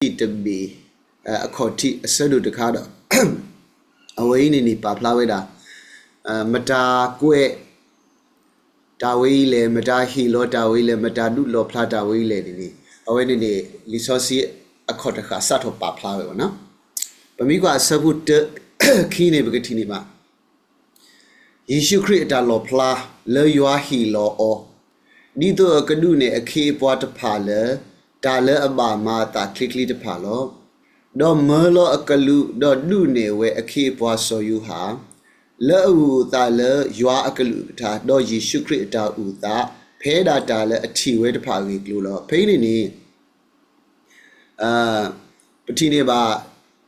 တဘ့ၣ် အခီၣ်ထံးအဆၢဒိၣ်တခါဒီး အဝဲအံၤန့ၣ်န့ၣ် ပာ်ဖျါဝဲဒၣ် မတၤကွဲး တၢ်ဝဲအံၤလဲၣ်, မတၤဟ့ၣ်လီၤတၢ်ဝဲအံၤလဲၣ်, မတၤဒုးလီၣ်ဖျါတၢ်ဝဲအံၤလဲၣ်န့ၣ်န့ၣ် အဝဲန့ၣ်န့ၣ် လံာ်စီဆှံအခီၣ်တဃာ်စးထီၣ်ပာ်ဖျါဝဲဘၣ်နီၤ. ပမ့ၢ်ကွၢ်အဆၢဖိတၢ ခံန့ၣ် ပကထံၣ်န့ၢ်ဘၣ် ယ့ၣ်ၡူးခရံာ်အတၢ်လီၣ်ဖျါ လၢယွၤဟ့ၣ်လီၤအီၤ ဒ်သိးအကဒုးနဲၣ်အခ့အပှၤတဖၣ်လၢ တၢ်လၢအဘၣ်မၤအသးချ့ချ့တဖၣ်လီၤ. ဒီးမၢလီၤအကလူး ဒီးဒုးနဲၣ်ဝဲအခ့အပှၤစီၤယိၤဟၣ် လၢအအုၣ်အသးလၢယွၤအကလုၢ်အကထါ ဒီးယ့ၣ်ၡူးခရံာ်အတၢ်အုၣ်အသး ဖဲဒၣ်တၢ်လၢအထံၣ်ဝဲတဖၣ်အဂ့ၢ်အကျိၤလီၤ. ဖဲအံၤန့ၣ်န့ၣ် ပထံၣ်န့ၢ်ဘၣ်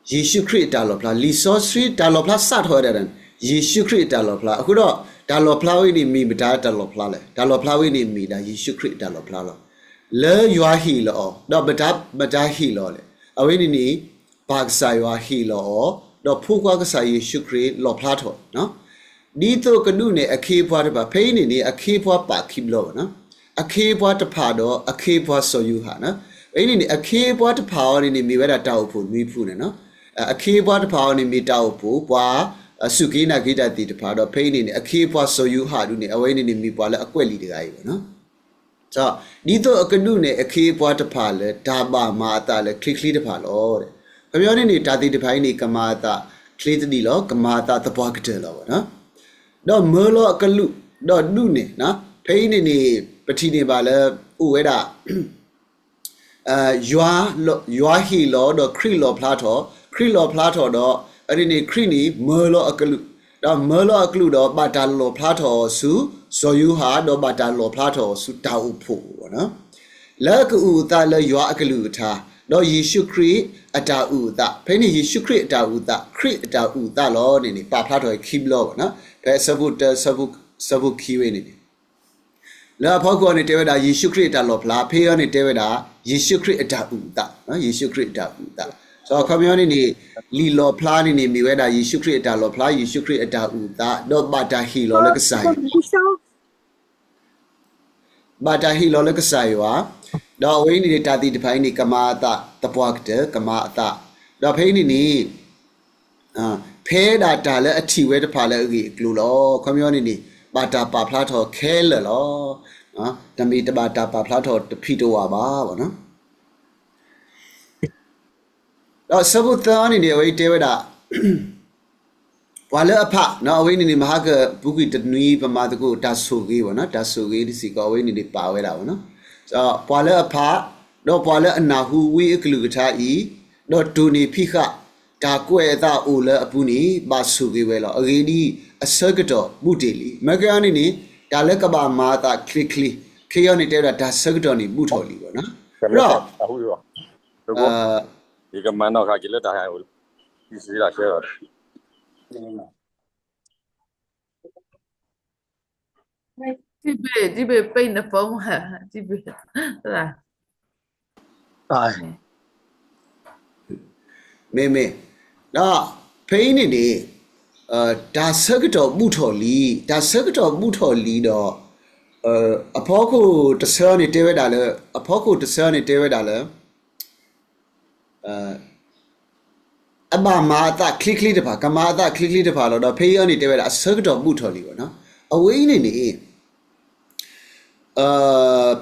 ယ့ၣ်ၡူးခရံာ်အတၢ်လီၣ်ဖျါ လံာ်စီဆှံတၢ်လီၣ်ဖျါစးထီၣ်ဝဲဒၣ် ယ့ၣ်ၡူးခရံာ်အတၢ်လီၣ်ဖျါ အဃိဒီး တၢ်လီၣ်ဖျါဝဲန့ၣ်မ့ၢ်မတၤတၢ်လီၣ်ဖျါလဲၣ်. တၢ်လီၣ်ဖျါဝဲန့ၣ်မ့ၢ်ဒၣ်ယ့ၣ်ၡူးခရံာ်အတၢ်လီၣ်ဖျါလီၤ. လၢယွၤဟ့ၣ်လီၤအီၤ ဒီးမတၤဟ့ၣ်လီၤလဲၣ်. အဝဲန့ၣ်န့ၣ် ပၢ်ကစၢ်ယွၤဟ့ၣ်လီၤအီၤ ဒီးဖိခွါကစၢ်ယ့ၣ်ၡူးခရံာ်လီၣ်ဖျါထီၣ် ဒ်သိးကဒုးနဲၣ်အခ့အပှၤတဖၣ် ဖဲအံၤန့ၣ်န့ၣ် အခ့အပှၤပာ်ခံဘျီဘၣ်နီၤ. အခ့အပှၤတဖၣ်ဒီးအခ့အပှၤစီၤယိၤဟၣ်နီၤ. ဖဲအံၤန့ၣ်န့ၣ် အခ့အပှၤတဖၣ်အံၤန့ၣ်န့ၣ် မ့ၢ်ဝဲဒၣ်တၢ်အိၣ်ဖှိၣ်နွံဖုန့ၣ်နီၤ. အခ့အပှၤတဖၣ်အံၤန့ၣ်မ့ၢ်တၢ်အိၣ်ဖှိၣ် ပှၤစူၢ်က့ၤနာ်က့ၤတၢ်သ့ၣ်တဖၣ်ဒီး ဖဲအံၤန့ၣ်န့ၣ် အခ့အပှၤစီၤယိၤဟၣ်ဒုန့ၣ် အဝဲအံၤန့ၣ်န့ၣ် မ့ၢ်ပှၤလၢအကွဲးလံာ်တဂၤအံၤဘၣ်နီၤ. ဒ်သိးအကဒုးနဲၣ်အခ့အပှၤတဖၣ်လၢတၢ်ဘၣ်မၤအသးလၢချ့ချ့တဖၣ်လီၤ. ခီပညီန့ၣ်န့ၣ် တၢ်သ့ၣ်တဖၣ်အံၤန့ၣ် ကမၤအသးချ့သဒံးလီၤ, ကမၤအသးသပှၢ်ကတၢၢ်လီၤဘၣ်နီၤ. ဒီးမၢလီၤအကလူး, ဒီးဒုးနဲၣ်, ဖဲအံၤန့ၣ်န့ၣ် ပထံၣ်န့ၢ်ဘၣ်လၢ အိၣ်ဝဲဒၣ် ယွၤဟ့ၣ်လီၤဒီးခရံာ်လီၣ်ဖျါထီၣ်, ခရံာ်လီၣ်ဖျါထီၣ်ဒီး အန့ၣ်န့ၣ် ခရံာ်န့ၣ်မၢလီၤအကလူး, ဒီးမၢလီၤအကလူးဒီး ဘၣ်တၢ်လီၣ်ဖျါထီၣ်အီၤဆူ စီၤယိၤဟၣ် ဒီးဘၣ်တၢ်လီၣ်ဖျါထီၣ်အီၤဆူတၢ်အိၣ်ဖှိၣ်အပူၤနီၤ. လၢကအုၣ်အသးလၢယွၤအကလုၢ်ကထါ, ဒီးယ့ၣ်ၡူးခရံာ်အတၢ်အုၣ်အသး, ဖဲန့ၣ်ယ့ၣ်ၡူးခရံာ်အတၢ်အုၣ်အသး, ခရံာ်အတၢ်အုၣ်အသးလီၤန့ၣ်န့ၣ် ပာ်ဖျါထီၣ်ခံဘျီဘၣ်နီၤ. ဖဲအဆၢဖိတၢ ဆၢဖိခံဝဲန့ၣ်န့ၣ် လၢအဖီခိၣ်အံၤန့ၣ်တဲဝဲဒၣ် ယ့ၣ်ၡူးခရံာ်အတၢ်လီၣ်ဖျါ, ဖဲအံၤန့ၣ်တဲဝဲဒၣ် ယ့ၣ်ၡူးခရံာ်အတၢ်အုၣ်အသး, ယ့ၣ်ၡူးခရံာ်အတၢ်အုၣ်အသး. အခီပညီန့ၣ်န့ၣ် လံာ်လီၣ်ဖျါန့ၣ်န့ၣ် မ့ၢ်ဝဲဒၣ်ယ့ၣ်ၡူးခရံာ်အတၢ်လီၣ်ဖျါ, ယ့ၣ်ၡူးခရံာ်အတၢ်အုၣ်အသး, ဒီးဘၣ်တၢ်ဟ့ၣ်လီၤလၢကစၢ်ယွၤ ဘၣ်တၢ်ဟ့ၣ်လီၤလၢကစၢ်ယွၤ, ဒီးအဝဲအံၤန့ၣ်န့ၣ် တၢ်သ့ၣ်တဖၣ်အံၤန့ၣ် ကမၤအသးသပှၢ်ကတၢၢ်, ကမၤအသး, ဒီးဖဲအံၤန့ၣ်န့ၣ် ဖဲဒၣ်တၢ်လၢအထံၣ်ဝဲတဖၣ်လၢအဂ့ၢ်အကျိၤလီၤ. အခီပညီန့ၣ်န့ၣ် ဘၣ်တၢ်ပာ်ဖျါထီၣ်ခဲလၢာ်လီၤ. တမ့ၢ်တဘၣ်တၢ်ပာ်ဖျါထီၣ်တဖံးတဝၣ်ဘၣ်နီၤ. ဒီးဆၢဖိသၢအံၤန့ၣ်န့ၣ် အဝဲအံၤတဲဝဲဒၣ် ပှၤလၢအဖး, အဝဲအံၤန့ၣ်န့ၣ် မဟါကပူၤကွံာ်တနွံ ပမၤသကိးတၢ်ဆိၣ်ဂ့ၤဘၣ်နီၤ, တၢ်ဆိၣ်ဂ့ၤတစ့ၢ်ကီး အဝဲအံၤန့ၣ်န့ၣ် ပာ်ဝဲဒၣ်ဘၣ်နီၤ. ပှၤလၢအဖး, ဒီးပှၤလၢအနၢ်ဟူဝံအကလုၢ်ကထါအံၤ, ဒီးတိၢ်န့ၢ်ဖံးဃာ် တၢ်ကွဲးအသးအိၣ်လၢအပူၤန့ၣ် ဘၣ်ဆိၣ်ဂ့ၤဝဲလီၤ. အဂ့ၢ်ဒ်အံၤ, အဆၢကတီၢ်ဘူးတ့ၢ်လံ. မ့ၢ်ကဲအံၤန့ၣ်န့ၣ် တၢ်လၢကဘၣ်မၤအသးချ့ချ့, ခဲအံၤန့ၣ်တဲဝဲဒၣ် တၢ်ဆၢကတီၢ်န့ၣ်ဘူးထီၣ်လံဘၣ်နီၤ. ဒီး ယကမၤနီၣ်ဃာ်က့ၤလၢတၢ်ဟဲ တံဘ့ၣ် တံဘ့ၣ် ပိတ်နဖုန်း တံဘ့ၣ် မ့မ့ၢ်, ဒီးဖဲအံၤန့ၣ်န့ၣ် တၢ်ဆၢကတီၢ်ဘူးထီၣ်လံ, တၢ်ဆၢကတီၢ်ဘူးထီၣ်လံဒီး အဖီခိၣ်တဆၢန့ၣ်တဲဝဲဒၣ်လၢ, အဖီခိၣ်တဆၢန့ၣ်တဲဝဲဒၣ်လၢ အဘၣ်မၤအသးချ့ချ့တဖၣ်, ကမၤအသးချ့ချ့တဖၣ်လီၤ. ဒီးဖဲအံၤန့ၣ်တဲဝဲဒၣ် အဆၢကတီၢ်ဘူးထီၣ်လံဘၣ်နီၤ. အဝဲအံၤန့ၣ်န့ၣ်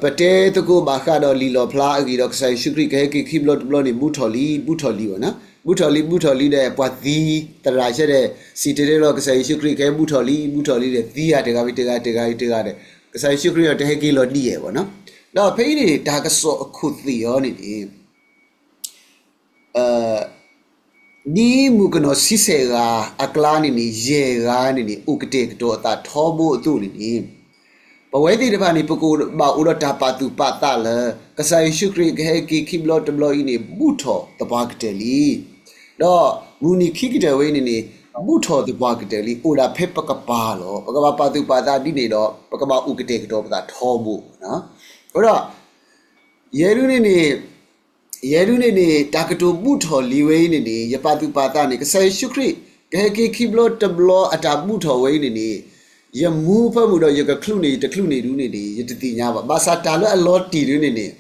ပတဲသကိးဘၣ်ဃးဒီးလံာ်လီၣ်ဖျါအဂ့ၢ်ဒီး ကစၢ်ယ့ၣ်ၡူးခရံာ်ကဟဲက့ၤခံဘျီတဘျီန့ၣ် ဘူးထီၣ်လံ, ဘူးထီၣ်လံဘၣ်နီၤ. ဘူးထီၣ်လံ, ဘူးထီၣ်လံဒီး ပှၤသံသရၣ်ဆၢဒီး စံၣ်တဲၤတဲလီၤ ကစၢ်ယ့ၣ်ၡူးခရံာ်ကဟဲဘူးထီၣ်လံ, ဘူးထီၣ်လံဒီး သံဂၤတဂၤဝံၤတဂၤ တဂၤဝံၤတဂၤဒီး ကစၢ်ယ့ၣ်ၡူးခရံာ်ဒီးတဟဲက့ၤလီၤဒ်ယဲၢ်ဘၣ်နီၤ. ဒီးဖဲအံၤန့ၣ် တၢ်ကစီၣ်အခိၣ်သ့ၣ်အံၤန့ၣ်န့ၣ် ဒ်မုၣ်ကနီၤဆံဆဲၣ်ဂၤအကျါန့ၣ်န့ၣ် ယဲၢ်ဂၤန့ၣ်န့ၣ် အိၣ်ကတဲာ်ကတီၤအသးထီဘိအသိးန့ၣ်န့ၣ် ပဝဲသ့ၣ်တဖၣ်န့ၣ် ပကဘၣ်အိၣ်ဒီးတၢ်ပာ်သူၣ်ပာ်သးလၢ ကစၢ်ယ့ၣ်ၡူးခရံာ်ကဟဲက့ၤခံဘျီတဘျီအံၤန့ၣ် ဘူးထီၣ်သပှၢ်ကတၢၢ်လံ. ဒီးမုၢ်နံၤခံကတၢၢ်ဝဲအံၤန့ၣ်န့ၣ် ဘူးထီၣ်သပှၢ်ကတၢၢ်လံ, အိၣ်ဒၣ်ဖဲပကပၤလီၤ. ပကဘၣ်ပာ်သူၣ်ပာ်သးဒ်န့ၣ်ဒီး ပကဘၣ်အိၣ်ကတဲာ်ကတီၤပသးထီဘိ. အဃိဒီး ယဲဒၣ်န့ၣ်န့ၣ် ယဲဒၣ်န့ၣ်န့ၣ် တၢ်ကတိၤဘူးထီၣ်လံဝဲအံၤန့ၣ်န့ၣ် ယပာ်သူၣ်ပာ်သးန့ၣ် ကစၢ်ယ့ၣ်ၡူးခရံာ် ကဟဲက့ၤခံဘျီတဘျီအတၢ်ဘူးထီၣ်ဝဲအံၤန့ၣ်န့ၣ် ယမူဖၢမုၢ်ဒီးယကချုးန့ၣ် ယတချုးန့ၣ်ဒုန့ၣ်န့ၣ် ယတသ့ၣ်ညါဘၣ်. ဘၣ်ဆၣ်တၢ်လၢအလီၤတံၢ်ဒုန့ၣ်န့ၣ်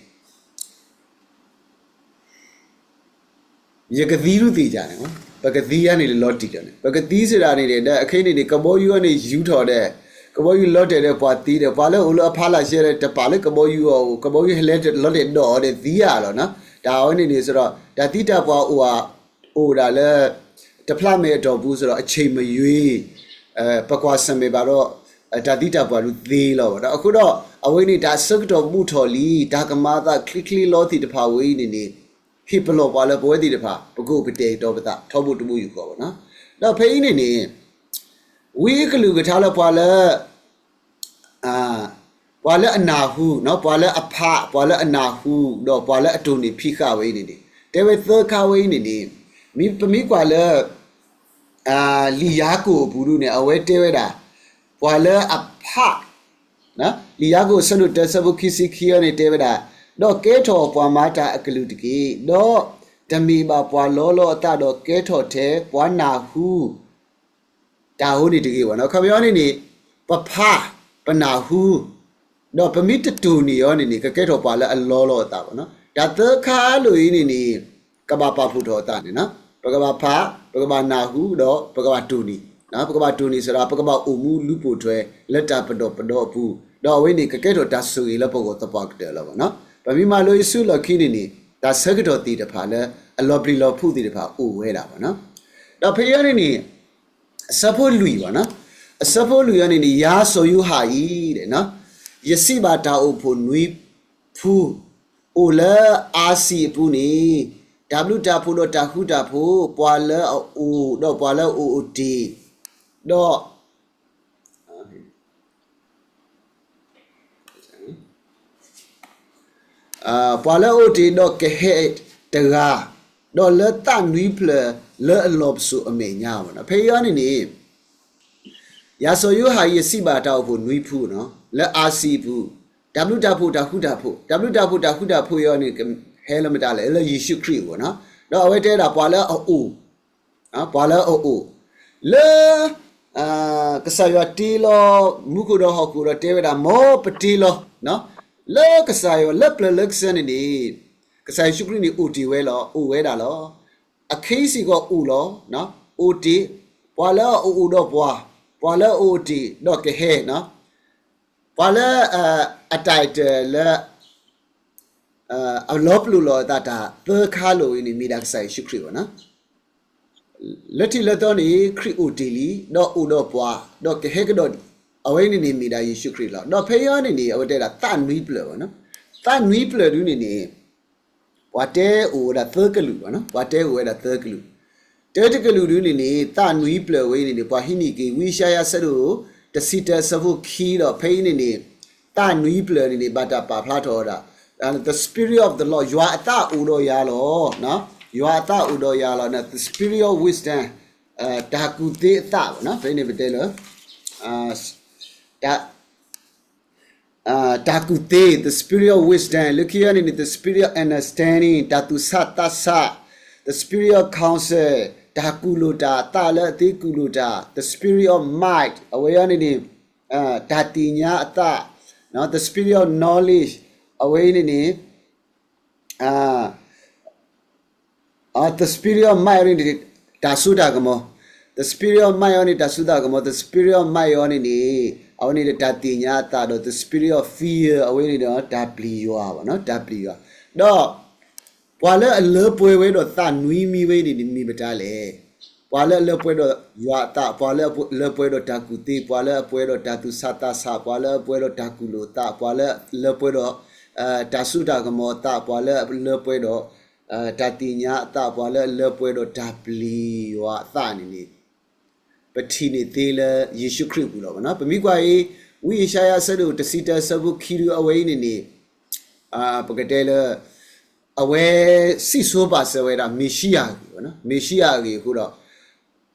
ယကသံဒုးသ့ၣ်ညါန့ၣ်, ပကသံယါန့ၣ်လီၤတံၢ်လီၤန့ၣ်, ပကသံစ့ၢ်ဒၣ်န့ၣ်ဒီး အခဲအံၤန့ၣ်န့ၣ် ကဘီယူၤအံၤန့ၣ် ယူၤထီၣ်ဒီး ကဘီယူၤလီၤတဲာ်ဒီးပှၤသံဒီး ပှၤလၢအအိၣ်လၢအဖီလာ်ဆဲးဒီး တပာ်လၢကဘီယူၤအအိၣ်, ကဘီယူၤဟဲလဲၤလီၤတဲာ်ဒီးအီၤဒီးသံယါလီၤန့ၣ်. တၢ်အဝဲန့ၣ်န့ၣ်စ့ၢ်ဒီး တၢ်သံတၢ်ပှၢ်အိၣ် အိၣ်ဒၣ်လၢ တဖျးမဲာ်အတီၢ်ပူၤစ့ၢ်ဒီး အဆ့ၣ်မယွ့ ပကွၢ်ဆၢၣ်မဲာ်ဘၣ်ဒီး တၢ်သံတၢ်ပှၢ်ဒုးသ့လီၤဘၣ်ဒီး အဃိဒီး အဝဲန့ၣ် တၢ်ဆၢကတီၢ်ဘူးထီၣ်လံ တၢ်ကမၤအသးချ့ချ့လီၤသ့ၣ်တဖၣ်ဝဲအံၤန့ၣ်န့ၣ် ဟ့ၣ်ပလီၢ်ပှၤလၢပဝဲသ့ၣ်တဖၣ် ပကအိၣ်ပတဲာ်ကတီၤပသး ထီဘိတဘိယူၢ်ဃီဘၣ်န့ၣ်. ဒီးဖဲအံၤန့ၣ်န့ၣ် ဝံအကလုၢ်ကထါလၢပှၤလၢ ပှၤလၢအနၢ်ဟူ, ပှၤလၢအဖး, ပှၤလၢအနၢ်ဟူ, ဒီးပှၤလၢအတိၢ်နီၣ်ဖံးဃာ်ဝဲအံၤန့ၣ်န့ၣ် တဲဝဲသၢခါဝဲအံၤန့ၣ်န့ၣ် မ့ၢ်ပမ့ၢ်ကွၢ်လၢ လံာ်ယၤကိာ်အပူၤဒုန့ၣ် အဝဲတဲဝဲဒၣ် ပှၤလၢအဖး, လံာ်ယၤကိာ်အဆၢဒိၣ်တၢ အဆၢဖိခံဆံခံအံၤန့ၣ်တဲဝဲဒၣ်, ဒီးကဲထီၣ်ပှၤမၤတၢ်အကလုၢ်တက့ၢ်. ဒီးတမ့ၢ်ဘၣ်ပှၤလီလီၤအသးဒီးကဲထီၣ်ထဲပှၤနၢ်ဟူ တၢ်အဃိန့ၣ်တဂ့ၤဘၣ်န့ၣ်. အခီပညီန့ၣ်န့ၣ် ပဖး, ပနၢ်ဟူ, ဒီးပမ့ၢ်တတိၢ်နီၣ်အီၤန့ၣ်န့ၣ် ကကဲထီၣ်ပှၤလၢအလီလီၤအသးဘၣ်န့ၣ်. တၢ်သၢခါအလိၤအံၤန့ၣ်န့ၣ် ကဘၣ်ပာ်ဖှိၣ်ထီၣ်အသးန့ၣ်, ပကဘၣ်ဖး, ပကဘၣ်နၢ်ဟူ, ဒီးပကဘၣ်တိၢ်နီၣ်. ပကဘၣ်တိၢ်နီၣ်စ့ၢ်ဒီး ပကဘၣ်အိၣ်မူလူၤပိာ်ထွဲလၢတၢ်ပဒီၣ်ပဒီအပူၤ, ဒီးအဝဲန့ၣ် ကကဲထီၣ်တၢ်ဆိၣ်ဂ့ၤလၢပဂီၢ်သပှၢ်ကတၢၢ်လီၤဘၣ်န့ၣ်. ပမ့ၢ်မၤလိအံၤဆူလီၢ်ခံန့ၣ်န့ၣ် တၢ်ဆၢကတီၢ်သ့ၣ်တဖၣ်လၢအလီၤပျံၤလီၤဖုးသ့ၣ်တဖၣ်အိၣ်ဝဲဒၣ်ဘၣ်န့ၣ်. ဒီးဖဲအံၤန့ၣ်န့ၣ် အဆၢဖိလွံၢ်ဘၣ်န့ၣ်, အဆၢဖိလွံၢ်အံၤန့ၣ်န့ၣ် ယၤစီၤယိၤဟၣ်အံၤ ယစံးဘၣ်တၢ်အိၣ်ဖှိၣ်နွံဖု အိၣ်လၢအၤစံၤအပူၤန့ၣ် တၢ်ဘျုးတၢ်ဖှိၣ်ဒီးတၢ်ဃူတၢ်ဖိး, ပှၤလၢအအိၣ်ဒီးပှၤလၢအအိၣ်အိၣ်တ့ၢ်, ဒီး ပှၤလၢအအိၣ်တ့ၢ်ဒီးကဟဲတဂၤ, ဒီးလၢသးနွံဖျၢၣ်လၢအလီၢ်ပစိာ်အမဲာ်ညါဘၣ်န့ၣ်. ဖဲအံၤန့ၣ်န့ၣ် ယၤစီၤယိၤဟၣ်အံၤ ယစံးဘၣ်တၢ်အိၣ်ဖှိၣ်နွံဖုန့ၣ် လၢအၤစံၤအပူၤ, တၢ်ဘျုးတၢ်ဖှိၣ်တၢ်ဃူတၢ်ဖိး, တၢ်ဘျုးတၢ်ဖှိၣ်တၢ်ဃူတၢ်ဖိးအံၤန့ၣ် ဟဲလၢမတၤလဲၣ်, လၢယ့ၣ်ၡူးခရံာ်အအိၣ်န့ၣ်. ဒီးအဝဲတဲဒၣ်ပှၤလၢအအိၣ် ပှၤလၢအအိၣ် လၢ ကစၢ်ယွၤတ့လီၤမူခိၣ်ဒီးဟီၣ်ခိၣ်ဒီးတဲဝဲဒၣ် မ်ပတ့လီၤ လၢကစၢ်ယွၤလၢပျၢၤလၢကစၢၢ်န့ၣ်န့ၣ် ကစၢ်ယ့ၣ်ၡူးခရံာ်န့ၣ်အိၣ်တ့ၢ်ဝဲလီၤ, အိၣ်ဝဲဒၣ်လီၤ. အခ့စ့ၢ်ကီးအိၣ်လီၤ, အိၣ်တ့ၢ်, ပှၤလၢအအိၣ်ဒီးပှၤ, ပှၤလၢအအိၣ်တ့ၢ်ဒီးကဟဲ ပှၤလၢအတၢ်အဲၣ်တၢ်လၢ အလီၤပလိာ်လီၤအသးတၢ်သၢခါလိၤအံၤန့ၣ် မ့ၢ်ဒၣ်ကစၢ်ယ့ၣ်ၡူးခရံာ်ဘၣ်န့ၣ်. လၢထံးလၢသီန့ၣ် ခရံာ်အိၣ်တ့ၢ်လံ, ဒီးအိၣ်ဒီးပှၤ, ဒီးကဟဲကဒီးဒံး, အဝဲန့ၣ်န့ၣ်မ့ၢ်ဒၣ်ယ့ၣ်ၡူးခရံာ်လီၤ. ဒီးဖဲအံၤန့ၣ်န့ၣ် အဝဲတဲဒၣ်သးနွံဖျၢၣ်ဘၣ်န့ၣ်. သးနွံဖျၢၣ်ဒုန့ၣ်န့ၣ် ပှၤတဲအိၣ်ဝဲဒၣ်သၢကလုာ်ဘၣ်န့ၣ်, ပှၤတဲအိၣ်ဝဲဒၣ်သၢကလုာ်. တၢတကလုာ်ဒုန့ၣ်န့ၣ် သးနွံဖျၢၣ်ဝဲအံၤန့ၣ်န့ၣ် ပှၤဟံးန့ၢ်က့ၤ ဝံယၡါယၤဆၢဒိၣ်တဆံတၢ အဆၢဖိခံဒီး ဖဲအံၤန့ၣ်န့ၣ် သးနွံဖျၢၣ်န့ၣ်န့ၣ် ဘၣ်တၢ်ပာ်ဖျါထီၣ်ဝဲဒၣ် the Spirit of the Lord, ယွၤအသးအိၣ်ဒီးယၤလီၤ. ယွၤအသးအိၣ်ဒီးယၤလီၤန့ၣ် the Spirit of wisdom, တၢ်ကူၣ်သ့အသးဘၣ်န့ၣ်. ဖဲန့ၣ်ပတဲလၢ တၢ်ကူၣ်သ့, the spirit of wisdom, လၢခံအံၤန့ၣ်န့ၣ် the spirit of understanding, တၢ်သူၣ်ဆးသးဆး, the spirit of counsel, တၢ်ကူၣ်လိာ်တၢ်, သးလၢအသ့ကူၣ်လိာ်တၢ်, the spirit of might, အဝဲအံၤန့ၣ်န့ၣ် တၢ်သ့ၣ်ညါအသး, the spirit of knowledge, အဝဲအံၤန့ၣ်န့ၣ် the spirit of might အံၤန့ၣ် တၢ်စိတၢ်ကမီၤ, the spirit of might အံၤန့ၣ် တၢ်စိတၢ်ကမီၤ, the spirit of might အံၤန့ၣ်န့ၣ် အဝဲန့ၣ်ဒီးတၢ်သ့ၣ်ညါအသးဒီး the spirit of fear အဝဲန့ၣ်ဒီး တၢ်ပျံၤယွၤဘၣ်န့ၣ်, တၢ်ပျံၤယွၤ. ဒီး ပှၤလၢအလၢပှဲၤဝဲဒီးသးနွံမံၤဝဲန့ၣ်န့ၣ် မ့ၢ်မတၤလဲၣ်. ပှၤလၢအလၢပှဲၤဒီးယွၤအသး, ပှၤလၢအလၢပှဲၤဒီးတၢ်ကူၣ်သ့, ပှၤလၢအပှဲၤဒီးတၢ်သူၣ်ဆးသးဆး, ပှၤလၢအပှဲၤဒီးတၢ်ကူၣ်လိာ်သး, ပှၤလၢအလၢပှဲၤဒီး တၢ်စိတၢ်ကမီၤအသး, ပှၤလၢအလၢပှဲၤဒီး တၢ်သ့ၣ်ညါအသး, ပှၤလၢအလၢပှဲၤဒီးတၢ်ပျံၤယွၤအသးန့ၣ်န့ၣ် ပထံၣ်န့ၢ်သ့လၢယ့ၣ်ၡူးခရံာ်အပူၤလီၤဘၣ်န့ၣ်. ပမ့ၢ်ကွၢ်အံၤ ဝံယၡါယၤဆၢဒိၣ်တဆံတၢ အဆၢဖိခံဒု အဝဲအံၤန့ၣ်န့ၣ် ပကတဲလၢ အဝဲစံၣ်စိၤပာ်စၢၤဝဲဒၣ် မ့ၤၡံယၤအဂ့ၢ်, မ့ၤၡံယၤအဂ့ၢ်အဃိ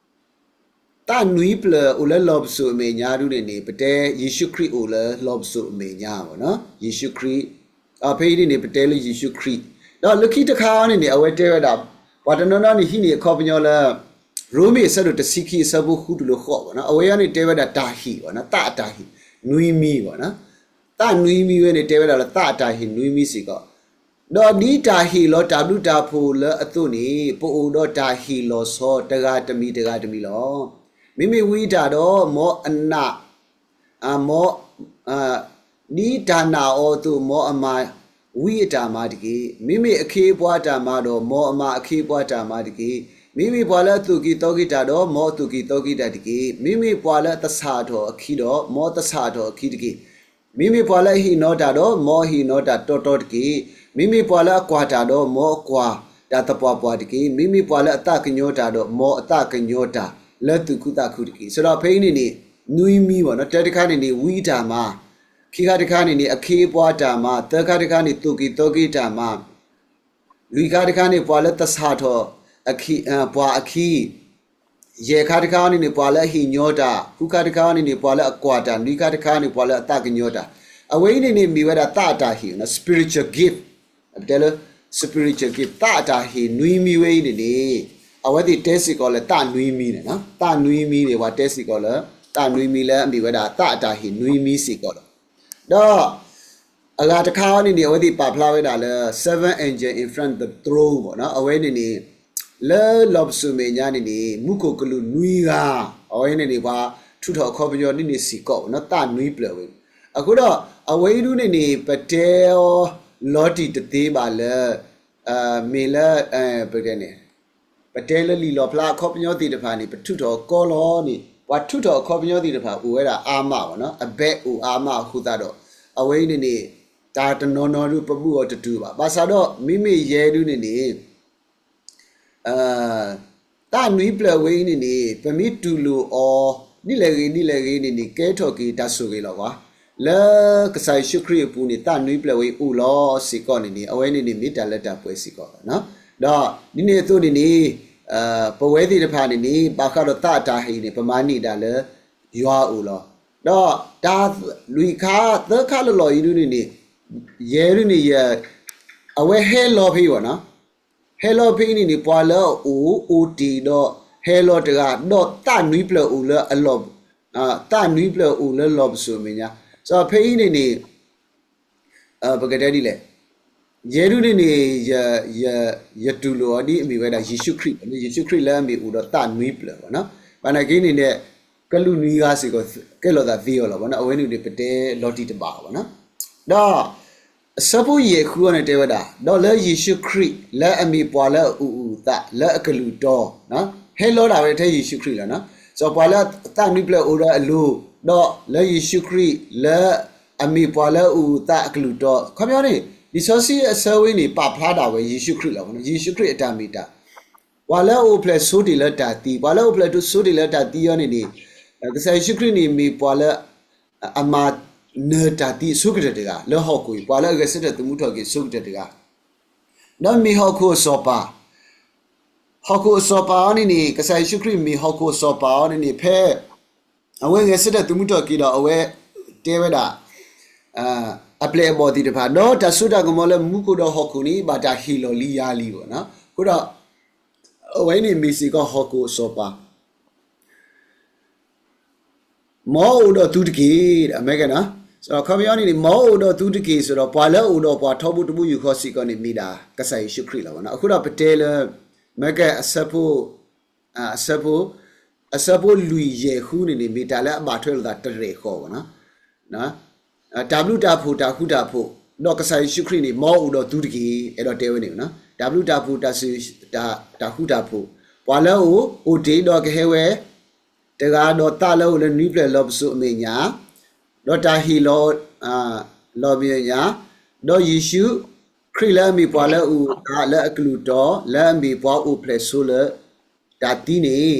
ဒီး သးနွံဖျၢၣ်အိၣ်လၢလီၢ်ပစိာ်အမဲာ်ညါဒုန့ၣ်န့ၣ် ပတဲယ့ၣ်ၡူးခရံာ်အိၣ်လၢလီၢ်ပစိာ်အမဲာ်ညါဘၣ်န့ၣ်, ယ့ၣ်ၡူးခရံာ်, ဖဲအံၤန့ၣ်န့ၣ် ပတဲလၢယ့ၣ်ၡူးခရံာ်, ဒီးလၢခံတခါအံၤန့ၣ်န့ၣ် အဝဲတဲဝဲဒၣ် ပှၤတနီၤနီၤန့ၣ် ဟံးန့ၢ်အခီပညီလၢ ရိမ့ၤအဆၢဒိၣ်တဆံခံ အဆၢဖိဃုတုၤလၢဃိးဘၣ်န့ၣ်, အဝဲအံၤန့ၣ် တဲဝဲဒၣ်တၢ်ဟ့ၣ်ဘၣ်န့ၣ်, သးအတၢ်ဟ့ၣ် နွံမံၤဘၣ်န့ၣ်, သးနွံမံၤဝဲန့ၣ် တဲဝဲဒၣ်လၢသးအတၢ်ဟ့ၣ်နွံမံၤစ့ၢ်ကီး ဒီးဒ်တၢ်ဟ့ၣ်လီၤတၢ်ဘျုးတၢ်ဖှိၣ်လၢအသိးန့ၣ် ပအိၣ်ဒီးတၢ်ဟ့ၣ်လီၤဆီတဂၤတမံၤတဂၤတမံၤလီၤ. မ့မ့ၢ်ဝံအတၢ်ဒီး မ်အနာ် မ် ဒ်တၢ်နာ်အီၤအသိး မ်အမၤဝံအတၢ်မၤတက့ၢ်. မ့မ့ၢ်အခ့အပှၤအတၢ်မၤဒီး မ်အမၤအခ့အပှၤအတၢ်မၤတက့ၢ်. မ့မ့ၢ်ပှၤလၢအသူၣ်က့ၤသီက့ၤတၢ်ဒီး မ်အသူၣ်က့ၤသီက့ၤတၢ်တက့ၢ်. မ့မ့ၢ်ပှၤလၢအသဆၣ်ထီၣ်အခံဒီး မ်အသဆၣ်ထီၣ်အခံတက့ၢ်. မ့မ့ၢ်ပှၤလၢအဟ့ၣ်နီၤတၢ်ဒီး မ်အဟ့ၣ်နီၤတၢ်တီတီတက့ၢ်. မ့မ့ၢ်ပှၤလၢအကွၢ်တၢ်ဒီး မ်အကွၢ်တၢ်သပှၢ်ပှၢ်တက့ၢ်. မ့မ့ၢ်ပှၤလၢအသးကညီၤတၢ်ဒီး မ်အသးကညီၤတၢ်လၢသူၣ်ခုသးခုတက့ၢ်. စံးဒီးဖဲအံၤန့ၣ်န့ၣ် နွံမံဝဲနီၤ, တၢတခါန့ၣ်န့ၣ် ဝံအတၢ်မၤ, ခံခါတခါန့ၣ်န့ၣ် အခ့အပှၤအတၢ်မၤ, သၢခါတခါန့ၣ် သူၣ်က့ၤသီက့ၤတၢ်မၤ လွံၢ်ခါတခါန့ၣ် ပှၤလၢသဆၣ်ထီၣ်အခံ, ပှၤအခံ, ယဲၢ်ခါတခါန့ၣ်န့ၣ် ပှၤလၢအဟ့ၣ်ညီတၢ်, ဃုခါတခါန့ၣ်န့ၣ် ပှၤလၢအကွၢ်တၢ်, နွံခါတခါန့ၣ် ပှၤလၢအသးကညီၤတၢ်. အဝဲအံၤန့ၣ်န့ၣ် မ့ၢ်ဝဲဒၣ်သးအတၢ်ဟ့ၣ်, spiritual gift, တဲလၢ spiritual gift သးအတၢ်ဟ့ၣ်နွံမံဝဲအံၤန့ၣ်န့ၣ် အဝဲသ့ၣ်တဲစ့ၢ်ကီးလၢသးနွံမံန့ၣ်, သးနွံမံန့ၣ် ပှၤတဲစ့ၢ်ကီးလၢ သးနွံမံလၢအမ့ၢ်ဝဲဒၣ်သးအတၢ်ဟ့ၣ်နွံမံစ့ၢ်ကီးလီၤ. ဒီး အဂၤတခါအံၤန့ၣ်န့ၣ် အဝဲသ့ၣ်ပာ်ဖျါဝဲဒၣ်လၢ seven angel in front the throne ဘၣ်နီၤ, အဝဲန့ၣ်န့ၣ် လၢလီၢ်ပစိာ်မဲာ်ညါန့ၣ်န့ၣ် မူခိၣ်ကလူးနွံဂၤ, အဝဲန့ၣ်န့ၣ် ပှၤထုးထီၣ်အခီပညီဒ်န့ၣ်စ့ၢ်ကီးဘၣ်နီၤ, သးနွံပျၢၤဝဲ. အဃိဒီး အဝဲအံၤဒုန့ၣ်န့ၣ် ပတဲအီၤလီၤတံၢ်တသ့ဘၣ်လၢ မ့ၢ်လၢ ပတဲလၢလံာ်လီၣ်ဖျါအခီပညီသ့ၣ်တဖၣ်န့ၣ် ပထုးထီၣ်ကီလီၤန့ၣ် ပှၤထုးထီၣ်အခီပညီသ့ၣ်တဖၣ်အိၣ်ဝဲဒၣ်အါမးဘၣ်နီၤ, အဘဲအိၣ်အါမးအဃိသတးဒီး အဝဲအံၤန့ၣ်န့ၣ် တၢ်တနီၤနီၤဒုပဘူၣ်အီၤတတုၤဘၣ်. ဘၣ်ဆၣ်ဒီး မ့မ့ၢ်ယဲဒုန့ၣ်န့ၣ် သးနွံပျၢၤဝဲအံၤန့ၣ်န့ၣ် ပမ့ၢ်တူၢ်လိာ်အီၤ ဒ်လဲၣ်ဂ့ၤဒ်လဲၣ်ဂ့ၤန့ၣ်န့ၣ် ကဲထီၣ်က့ၤတၢ်ဆိၣ်ဂ့ၤလီၤကွၢ်. လၢကစၢ်ယ့ၣ်ၡူးခရံာ်အပူၤန့ၣ် သးနွံပျၢၤဝဲအံၤအိၣ်လီၤစ့ၢ်ကီးန့ၣ်န့ၣ် အဝဲန့ၣ်န့ၣ်မ့ၢ်တၢ်လၢတၢ်ပှဲၤစ့ၢ်ကီးလီၤ. ဒီးဒ်န့ၣ်အသိးန့ၣ်န့ၣ် ပဝဲသ့ၣ်တဖၣ်န့ၣ်န့ၣ် ဘၣ်ဃးဒီးသးအတၢ်ဟ့ၣ်န့ၣ် ပမၤန့ၢ်ဒၣ်လၢယွၤအအိၣ်လီၤ. ဒီးတၢ်လွံၢ်ခါသၢခါလၢလီၢ်အံၤဒုန့ၣ်န့ၣ် ယဲဒုန့ၣ် အဝဲဟဲလီၤဖဲအံၤဘၣ်နီၤ, ဟဲလီၤဖဲအံၤန့ၣ်န့ၣ် ပှၤလၢအအိၣ် အိၣ်တ့ၢ်ဒီး ဟဲလီၤတဂၤ ဒီးသးနွံပျၢၤအိၣ်လၢအလီၢ်, သးနွံပျၢၤအိၣ်လၢလီၢ်ပစိာ်အမဲာ်ညါ, စီၤဖဲအံၤန့ၣ်န့ၣ် ပကတဲဒ်လဲၣ်, ယဲဒုန့ၣ်န့ၣ် ယတူၢ်လိာ်အီၤဒ်အမ့ၢ်ဝဲဒၣ်ယ့ၣ်ၡူးခရံာ်, ယ့ၣ်ၡူးခရံာ်လၢအမ့ၢ်အိၣ်ဒီးသးနွံပျၢၤဘၣ်နီၤ, ဘၣ်နာ်က့န့ၣ်န့ၣ် ကလူးနွံဂၤစ့ၢ်ကီး ကဲလိာ်သးသ့အီၤလီၤဘၣ်နီၤ, အဝဲန့ၣ်န့ၣ် ပတဲလီၤတံၢ်တဘၣ်အီၤဘၣ်နီၤ. ဒီး အဆၢဖိယဲၢ်ဃုအံၤန့ၣ်တဲဝဲဒၣ်, ဒီးလၢယ့ၣ်ၡူးခရံာ် လၢအမ့ၢ်ပှၤလၢအအိၣ်အုာ်အသး လၢအကလုၢ်တီ, ဟဲလီၤဒၣ်ဝဲထဲယ့ၣ်ၡူးခရံာ်လီၤနီၤ. စီၤပှၤလၢသးနွံပျၢၤအိၣ်ဒီးအလိၤ, ဒီးလၢယ့ၣ်ၡူးခရံာ် လၢအမ့ၢ်ပှၤလၢအအိၣ်အုာ်အသးအကလုၢ်တီ, ခီပညီန့ၣ် လံာ်စီဆှံအဆၢဝဲန့ၣ် ပာ်ဖျါဒၣ်ဝဲယ့ၣ်ၡူးခရံာ်လီၤ, ယ့ၣ်ၡူးခရံာ်အတၢ်မ့ၢ်တၢ် ပှၤလၢအအိၣ်ဖျဲၣ်ဆိတ့ၢ်လၢတၢ်သံ, ပှၤလၢအအိၣ်ဖျဲၣ်ဆိတ့ၢ်လၢတၢ်သံအံၤန့ၣ်န့ၣ် ကစၢ်ယ့ၣ်ၡူးခရံာ်န့ၣ်မ့ၢ်ပှၤလၢ အမၤနၢၤတၢ်သံအဆိကတၢၢ်တဂၤ လၢဟီၣ်ခိၣ်အံၤ, ပှၤလၢအဂဲၤဆၢထၢၣ်သမူထီၣ်က့ၤအဆိကတၢၢ်တဂၤ, ဒီးမ့ၢ်ဟီၣ်ခိၣ်အစီၤပၤ, ဟီၣ်ခိၣ်အစီၤပၤအံၤန့ၣ်န့ၣ် ကစၢ်ယ့ၣ်ၡူးခရံာ်မ့ၢ်ဟီၣ်ခိၣ်အစီၤပၤအံၤန့ၣ်န့ၣ် ဖဲ အဝဲဂဲၤဆၢထၢၣ်သမူထီၣ်က့ၤဒီး အဝဲတဲဝဲဒၣ် အပျဲၢ်အဘီၣ်သ့ၣ်တဖၣ်, ဒီးတၢ်စိတၢ်ကမီၤလၢမူခိၣ်ဒီးဟီၣ်ခိၣ်န့ၣ် ဘၣ်တၢ်ဟ့ၣ်လီၤလံယၤလံဘၣ်နီၤ. အဃိဒီး အဝဲန့ၣ်မ့ၢ်စ့ၢ်ကီးဟီၣ်ခိၣ်အစီၤပၤ မ်အအိၣ်ဒီးသုတက့ၢ်, အခီပညီန့ၣ်န့ၣ် မ်အအိၣ်ဒီးသုတက့ၢ် စံးဒီး ပှၤလၢအအိၣ်ဒီးပှၤထီဘိတဘိယူၢ်ဃီစ့ၢ်ကီးန့ၣ် မ့ၢ်ဒၣ်ကစၢ်ယ့ၣ်ၡူးခရံာ်လီၤ. အဃိဒီးပတဲလၢ မ့ၢ်ကဲ အဆၢဖိ အဆၢဖိလွံၢ်ယဲၢ်ဃုန့ၣ်န့ၣ် မ့ၢ်တၢ်လၢအဘၣ်ထွဲလိာ်သးတရဲၣ်ဃီဘၣ်နီၤ. တၢ်ဘျုးတၢ်ဖှိၣ်တၢ်ဃူတၢ်ဖိး, ဒီးကစၢ်ယ့ၣ်ၡူးခရံာ်န့ၣ် မ်အအိၣ်ဒီးသုတက့ၢ်, အဲၣ်ဒိးတဲဝဲန့ၣ်, တၢ်ဘျုးတၢ်ဖှိၣ်တၢ်ဃူတၢ်ဖိး, ပှၤလၢအအိၣ် အိၣ်တ့ၢ်ဒီးကဟဲဝဲ တဂၤဒီးသးလၢအအိၣ်လၢနွံပျၢၤလီၢ်ပစိာ်အမဲာ်ညါ, ဒီးတၢ်ဟ့ၣ်လီၤ လီၤမဲာ်ညါ, ဒီးယ့ၣ်ၡူးခရံာ်လၢအမ့ၢ်ပှၤလၢအအိၣ်အသးလၢအကလုၢ်တီ, လၢအမ့ၢ်ပှၤအိၣ်ဖျဲၣ်ဆိလၢတၢ်သံန့ၣ်,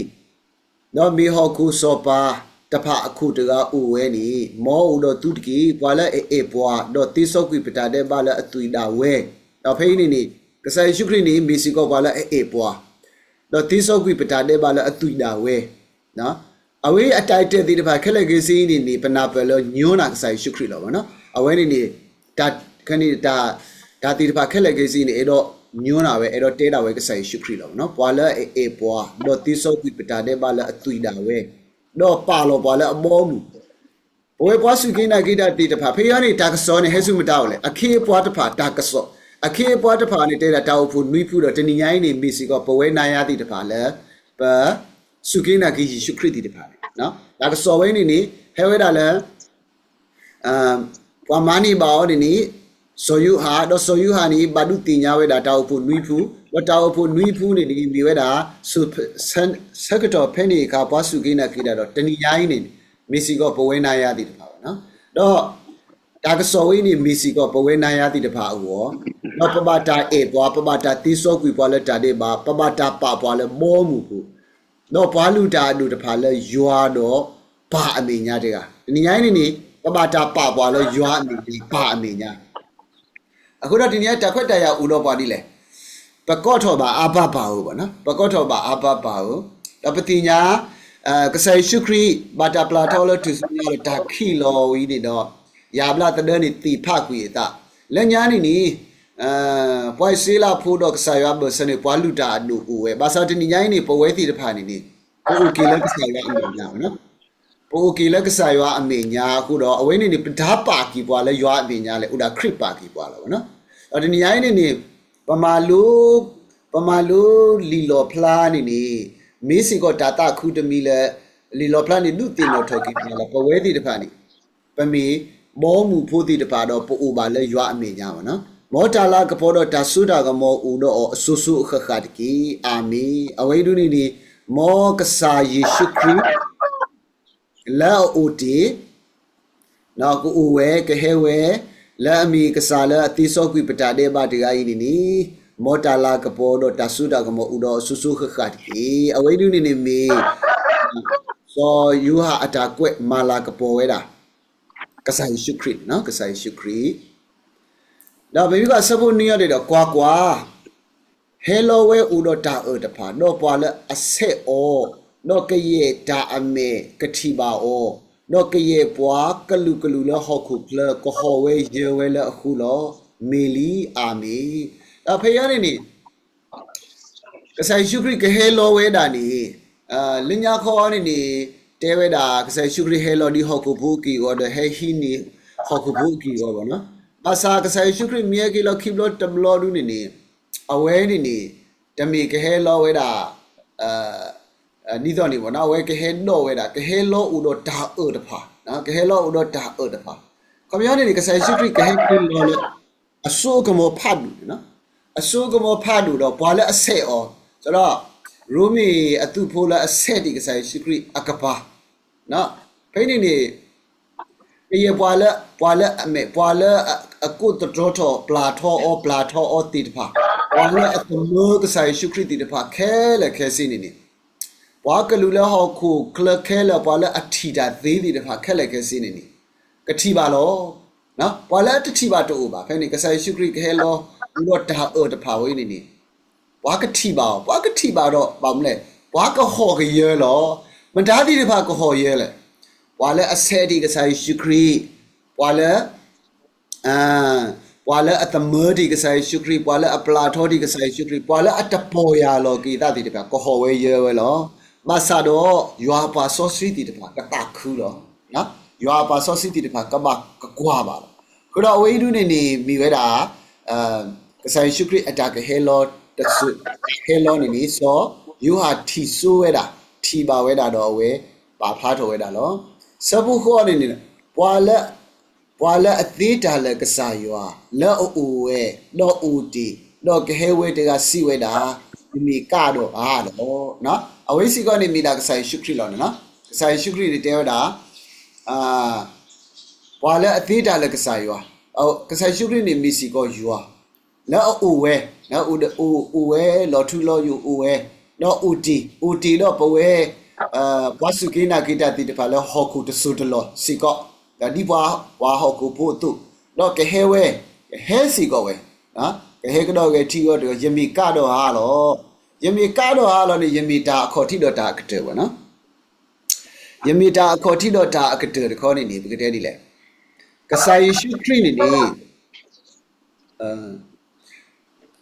ဒီးမ့ၢ်ဟီၣ်ခိၣ်စီၤပၤတဖၣ်အခိၣ်တဂၤအိၣ်ဝဲန့ၣ်, မ်အအိၣ်ဒီးသုတက့ၢ်, ပှၤလၢအအဲၣ်ပှၤ, ဒီးသ့စီကွံာ်ပတၢ်ဒဲးဘးလၢအသွံၣ်ဒၣ်ဝဲ, ဒီးဖဲအံၤန့ၣ်န့ၣ် ကစၢ်ယ့ၣ်ၡူးခရံာ်န့ၣ် မ့ၢ်စ့ၢ်ကီးပှၤလၢအအဲၣ်ပှၤ, ဒီးသ့စီကွံာ်ပတၢ်ဒဲးဘးလၢအသွံၣ်ဒၣ်ဝဲ အဝဲအတၢ်တဲသ့ၣ်တဖၣ်ခဲလၢာ်ခဲဆ့အံၤန့ၣ်န့ၣ် ပနၢ်ပၢၢ်လၢညိနၢ်ကစၢ်ယ့ၣ်ၡူးခရံာ်လီၤနီၤ. အဝဲန့ၣ်န့ၣ် တၢ် တၢ်သ့ၣ်တဖၣ်ခဲလၢာ်ခဲဆ့န့ၣ် အဲၣ်ဒိးညိနၢ်ဝဲ အဲၣ်ဒိးတဲဒၣ်ဝဲကစၢ်ယ့ၣ်ၡူးခရံာ်လီၤနီၤ. ပှၤလၢအအဲၣ်ပှၤ ဒီးသ့စီကွံာ်ပတၢ်ဒဲးဘးလၢအသွံၣ်ဒၣ်ဝဲ, ဒီးပာ်လီၤပှၤလၢအဘီအမုၢ် ပဝဲပှၤစူၢ်က့ၤနာ်က့ၤတၢ်သ့ၣ်တဖၣ် ဖဲအံၤန့ၣ် တၢ်ကစီၣ်န့ၣ် ဟဲဆူမဲာ်ညါအိၣ်လဲၣ်, အခ့အပှၤတဖၣ်တၢ်ကစီၣ်, အခ့အပှၤတဖၣ်န့ၣ် တဲဒၣ်တၢ်အိၣ်ဖှိၣ်နွံဖုဒီး တနံၤညါအံၤန့ၣ် မ့ၢ်စ့ၢ်ကီးပဝဲနၤယၤသ့ၣ်တဖၣ်လၢ ပ စူၢ်က့ၤနာ်က့ၤယ့ၣ်ၡူးခရံာ်သ့ၣ်တဖၣ်န့ၣ်, တၢ်ကစီၣ်ဝဲန့ၣ်န့ၣ် ဟဲဝဲဒၣ်လၢ ပှၤမၤန့ၢ်ဘၣ်အီၤန့ၣ်န့ၣ် စီၤယိၤဟၣ်, ဒီးစီၤယိၤဟၣ်န့ၣ် ဘၣ်ဒုးသ့ၣ်ညါဝဲဒၣ်တၢ်အိၣ်ဖှိၣ်နွံဖု, ဒီးတၢ်အိၣ်ဖှိၣ်နွံဖုန့ၣ်န့ၣ် မ့ၢ်ဝဲဒၣ် ဆၢကတီၢ်ဖဲန့ၣ်အခါ ပှၤစူၢ်က့ၤနာ်က့ၤတၢ်ဒီး တနံၤညါအံၤန့ၣ် မ့ၢ်စ့ၢ်ကီးပဝဲနၤယၤသ့ၣ်တဖၣ်ဘၣ်. ဒီး တၢ်ကစီၣ်ဝဲအံၤန့ၣ် မ့ၢ်စ့ၢ်ကီးပဝဲနၤယၤသ့ၣ်တဖၣ်အဂီၢ်, ဒီးပဘၣ်တၢ်အဲၣ်ပှၤ, ပဘၣ်တၢ်သ့စီကွံာ်ပှၤလၢတၢ်ဒဲးဘး, ပဘၣ်တၢ်ပာ်ပှၤလၢဘီမုၢ်ပူၤ, ဒီးပှၤလုၢ်တၢ်အဒိၣ်တဖၣ်လၢယွၤဒီးပၢ်အမဲာ်ညါတဂၤ, တနံၤညါအံၤန့ၣ်န့ၣ် ပဘၣ်တၢ်ပာ်ပှၤလၢယွၤအမဲာ်ညါ, ပၢ်အမဲာ်ညါ အဃိဒီးတနံၤညါအံၤ တၢ်ခွဲးတၢ်ယာ်အိၣ်ဒီးပှၤဒ်လဲၣ်. ပကိးထီၣ်ဘၣ်အါပါပါဧိၤဘၣ်, ပကိးထီၣ်ဘၣ်အါပါပါဧိၤ, ဒီးပသ့ၣ်ညါ ကစၢ်ယ့ၣ်ၡူးခရံာ် ဘၣ်တၢ်ပျၢ်ထီလၢထူၣ်စုညါဒီးတၢ်ခံးလီၤအံၤန့ၣ်ဒီး ယၣ်ဘျါသဒၢန့ၣ်သ့ၣ်ဖးကွံာ်အသး, လၢညါန့ၣ်န့ၣ် ပှၤအံၣ်စရ့လးဖိဒီးကစၢ်ယွၤအဘၢၣ်စၢၤန့ၣ် ပှၤလုၢ်တၢ်အဒိၣ်အိၣ်ဝဲ, ဘၣ်ဆၣ်တနံၤညါအံၤန့ၣ် ပဝဲသ့ၣ်တဖၣ်န့ၣ်န့ၣ် ပအိၣ်က့ၤလၢကစၢ်ယွၤအမဲာ်ညါ ပအိၣ်က့ၤလၢကစၢ်ယွၤအမဲာ်ညါအဃိဒီး အဝဲန့ၣ်န့ၣ် ပတၢ်ပာ်က့ၤပှၤလၢယွၤအမဲာ်ညါလဲၣ်, အိၣ်ဒၣ်ခရံာ်ပာ်က့ၤပှၤလီၤ. ဒီးတနံၤညါအံၤန့ၣ်န့ၣ် ပမၤလိ ပမၤလိလံာ်လီၣ်ဖျါန့ၣ်န့ၣ် မ့ၢ်စ့ၢ်ကီးတၢ်သးခုတမံၤလၢ လံာ်လီၣ်ဖျါန့ၣ် ဒုးသ့ၣ်နီၣ်ထီၣ်က့ၤပှၤလၢ ပဝဲသ့ၣ်တဖၣ်န့ၣ် ပမ့ၢ်ဘီမုၢ်ဖိသ့ၣ်တဖၣ်ဒီး ပအိၣ်ဘၣ်လၢယွၤအမဲာ်ညါဘၣ်. မ်တၢ်လၤကပီၤဒီးတၢ်စိတၢ်ကမီၤအိၣ်ဒီးအီၤအစိၤစိၤအဃၣ်ဃၣ်တက့ၢ်. အၤမ့ၣ်. အဝဲအံၤဒ်န့ၣ်န့ၣ် မ်ကစၢ်ယ့ၣ်ၡူးခရံာ် လၢအအိၣ်တ့ၢ် ကအိၣ်ဝဲ ကဟဲဝဲ လၢအမ့ၢ်ကစၢ်လၢအသ့စီကွံာ်ပတၢ်ဒဲးဘးတဂၤအံၤန့ၣ်န့ၣ် မ်တၢ်လၤကပီၤဒီးတၢ်စိတၢ်ကမီၤအိၣ်ဒီးအစိၤစိၤဃၣ်ဃၣ်တက့ၢ်. အဝဲအံၤဒ်န့ၣ်န့ၣ်မ့ၢ် စီၤယိၤဟၣ်အတၢ်ကွဲးမၤလၤကပီၤဝဲဒၣ် ကစၢ်ယ့ၣ်ၡူးခရံာ်, ကစၢ်ယ့ၣ်ၡူးခရံာ် ဒီးပမ့ၢ်ကွၢ်ဆၢဖိနွံအံၤန့ၣ်ဒီး ကွၢ်ကွၢ် ဟဲလီၤဝဲအိၣ်ဒီးတၢ်အၢၣ်တဖၣ်, ဒီးပှၤလၢအဆဲးအီၤ, ဒီးကယဲၢ်တၢ်အမဲာ်ကထံၣ်ဘၣ်အီၤ, ဒီးကယဲၢ်ပှၤကလုာ်ကလုာ်လၢဟီၣ်ခိၣ်ချၢ ကဟီၣ်ဝဲယၢၤဝဲလၢအဃိလီၤ. မ့ၢ်လံ, အၤမ့ၣ်. ဒီးဖဲအံၤန့ၣ်န့ၣ် ကစၢ်ယ့ၣ်ၡူးခရံာ်ကဟဲလီၤဝဲဒၣ်န့ၣ် လၢညါခီန့ၣ်န့ၣ် တဲဝဲဒၣ် ကစၢ်ယ့ၣ်ၡူးခရံာ်ဟဲလီၤဒ်ဟီၣ်ခိၣ်ဖိအက့ၢ်အဂီၤဒီး ဟဲဟံးန့ၢ်ဟီၣ်ခိၣ်ဖိအက့ၢ်အဂီၤဘၣ်. ဘၣ်ဆၣ်ကစၢ်ယ့ၣ်ၡူးခရံာ်မ့ၢ်ဟဲက့ၤလီၤခံဘျီတဘျီဒ်န့ၣ်န့ၣ် အဝဲန့ၣ်န့ၣ် တမ့ၢ်ကဟဲလီၤဝဲဒၣ် ဒ်သိးန့ၣ်ဘၣ်, အဝဲကဟဲဒိးဝဲဒၣ် ကဟဲလီၤအိၣ်ဒီးတၢ်အၢၣ်တဖၣ်, ကဟဲလီၤအိၣ်ဒီးတၢ်အၢၣ်တဖၣ်. ခီပညီန့ၣ်န့ၣ် ကစၢ်ယ့ၣ်ၡူးခရံာ်ကဟဲက့ၤလီၤလၢ အစိကမီၤဖးဒိၣ်န့ၣ်, အစိကမီၤဖးဒိၣ်ဒီး ပှၤလၢအဆဲးအီၤ, ဒီး ရိမ့ၤအသုးဖိလၢအဆဲးတ့ၢ်ကစၢ်ယ့ၣ်ၡူးခရံာ်အကပၤ, ဖဲန့ၣ်န့ၣ် ကယဲၢ်ပှၤလၢ ပှၤလၢအမဲာ် ပှၤလၢအကိးသတြီထီၣ် ပျၢ်ထီၣ်အီၤ ပျၢ်ထီၣ်အီၤသ့ၣ်တဖၣ်, ပှၤလၢအသမၢကစၢ်ယ့ၣ်ၡူးခရံာ်သ့ၣ်တဖၣ်ခဲလၢာ်ခဲဆ့န့ၣ်န့ၣ်, ပှၤကလုာ်လၢဟီၣ်ခိၣ်ချၢခဲလၢာ် ပှၤလၢအထံၣ်တၢ်သ့သ့ၣ်တဖၣ်ခဲလၢာ်ခဲဆ့န့ၣ်န့ၣ် ကထံၣ်ဘၣ်လီၤ. ပှၤလၢအတထံၣ်ဘၣ်တအိၣ်ဘၣ်. ဖဲန့ၣ် ကစၢ်ယ့ၣ်ၡူးခရံာ်ကဟဲလီၤအိၣ်ဒီးတၢ်အၢၣ်တဖၣ်ဝဲအံၤန့ၣ်န့ၣ် ပှၤကထံၣ်ဘၣ်အီၤ, ပှၤကထံၣ်ဘၣ်ဒီး ဘၣ်မနုၤလဲၣ်, ပှၤကဟီၣ်ကယၢလီၤ. မတၤသ့ၣ်တဖၣ်ကဟီၣ်ယၢလဲၣ်, ပှၤလၢအဆဲးတ့ၢ်ကစၢ်ယ့ၣ်ၡူးခရံာ်, ပှၤလၢ ပှၤလၢအသမၢတ့ၢ်ကစၢ်ယ့ၣ်ၡူးခရံာ်, ပှၤလၢအပျၢ်ထီၣ်တ့ၢ်ကစၢ်ယ့ၣ်ၡူးခရံာ်, ပှၤလၢအတပီၢ်ယၢ်လီၤက့ၤသးသ့ၣ်တဖၣ် ကဟီၣ်ဝဲယၢဝဲလီၤ. ဘၣ်ဆၣ်ဒီး ယွၤအပှၤစီဆှံသ့ၣ်တဖၣ် ကသးခုလီၤ. ယွၤအပှၤစီဆှံသ့ၣ်တဖၣ် ကဘၣ်ကကွၢ်ဘၣ်လီၤ. အဃိဒီးအဝဲအံၤဒ်န့ၣ်န့ၣ် မ့ၢ်ဝဲဒၣ် ကစၢ်ယ့ၣ်ၡူးခရံာ်အတၢ်ကဟဲလီၤတစိၢ်, ဟဲလီၤန့ၣ်န့ၣ် စီၤယိၤဟၣ်ထံၣ်စိဝဲဒၣ်, ထံၣ်ဘၣ်ဝဲဒၣ်ဒီးအဝဲပာ်ဖျါထီၣ်ဝဲဒၣ်လီၤ. ဆၢဖိဃိးန့ၣ်န့ၣ် ပှၤလၢ ပှၤလၢအသ့တၢ်လၢကစၢ်ယွၤ လၢအအိၣ်ဝဲ ဒီးအိၣ်တ့ၢ် ဒီးကဟဲဝဲတဂၤစံးဝဲဒၣ်, ယမ့ၢ်ကၢ်ဒီးအီၤလီၤ. အဝဲစ့ၢ်ကီးန့ၣ်မ့ၢ်ဒၣ်ကစၢ်ယ့ၣ်ၡူးခရံာ်လီၤန့ၣ်. ကစၢ်ယ့ၣ်ၡူးခရံာ်န့ၣ်တဲဝဲဒၣ် ပှၤလၢအသ့တၢ်လၢကစၢ်ယွၤ, ကစၢ်ယ့ၣ်ၡူးခရံာ်န့ၣ်မ့ၢ်စ့ၢ်ကီးယွၤ လၢအအိၣ်ဝဲ, အိၣ်ဝဲလီၤထူလီၤယိာ်အိၣ်ဝဲ, ဒီးအိၣ်တ့ၢ်, အိၣ်တ့ၢ်ဒီးပဝဲ ပှၤစူၢ်က့ၤနာ်က့ၤတၢ်သ့ၣ်တဖၣ်လၢဟီၣ်ခိၣ်တစိၢ်တလီၢ်စ့ၢ်ကီး, ဒီးဒ်ပှၤဟီၣ်ခိၣ်ဖိအသိး, ဒီးကဟဲဝဲ, ကဟဲစ့ၢ်ကီးဝဲ, ကဟဲကဒီးဂဲၤထံအဂီၢ်တဂီၢ်, ယမ့ၢ်ကၢ်ဒီးအီၤလီၤ. ယမ့ၢ်ကၢ်ဒီးအီၤလီၤန့ၣ် ယမ့ၢ်တၢ်အခီၣ်ထံးဒီးတၢ်အကတၢၢ်ဝဲန့ၣ်. ယမ့ၢ်တၢ်အခီၣ်ထံးဒီးတၢ်အကတၢၢ်တခီန့ၣ်န့ၣ် ပကတဲဒ်လဲၣ်. ကစၢ်ယ့ၣ်ၡူးခရံာ်န့ၣ်န့ၣ်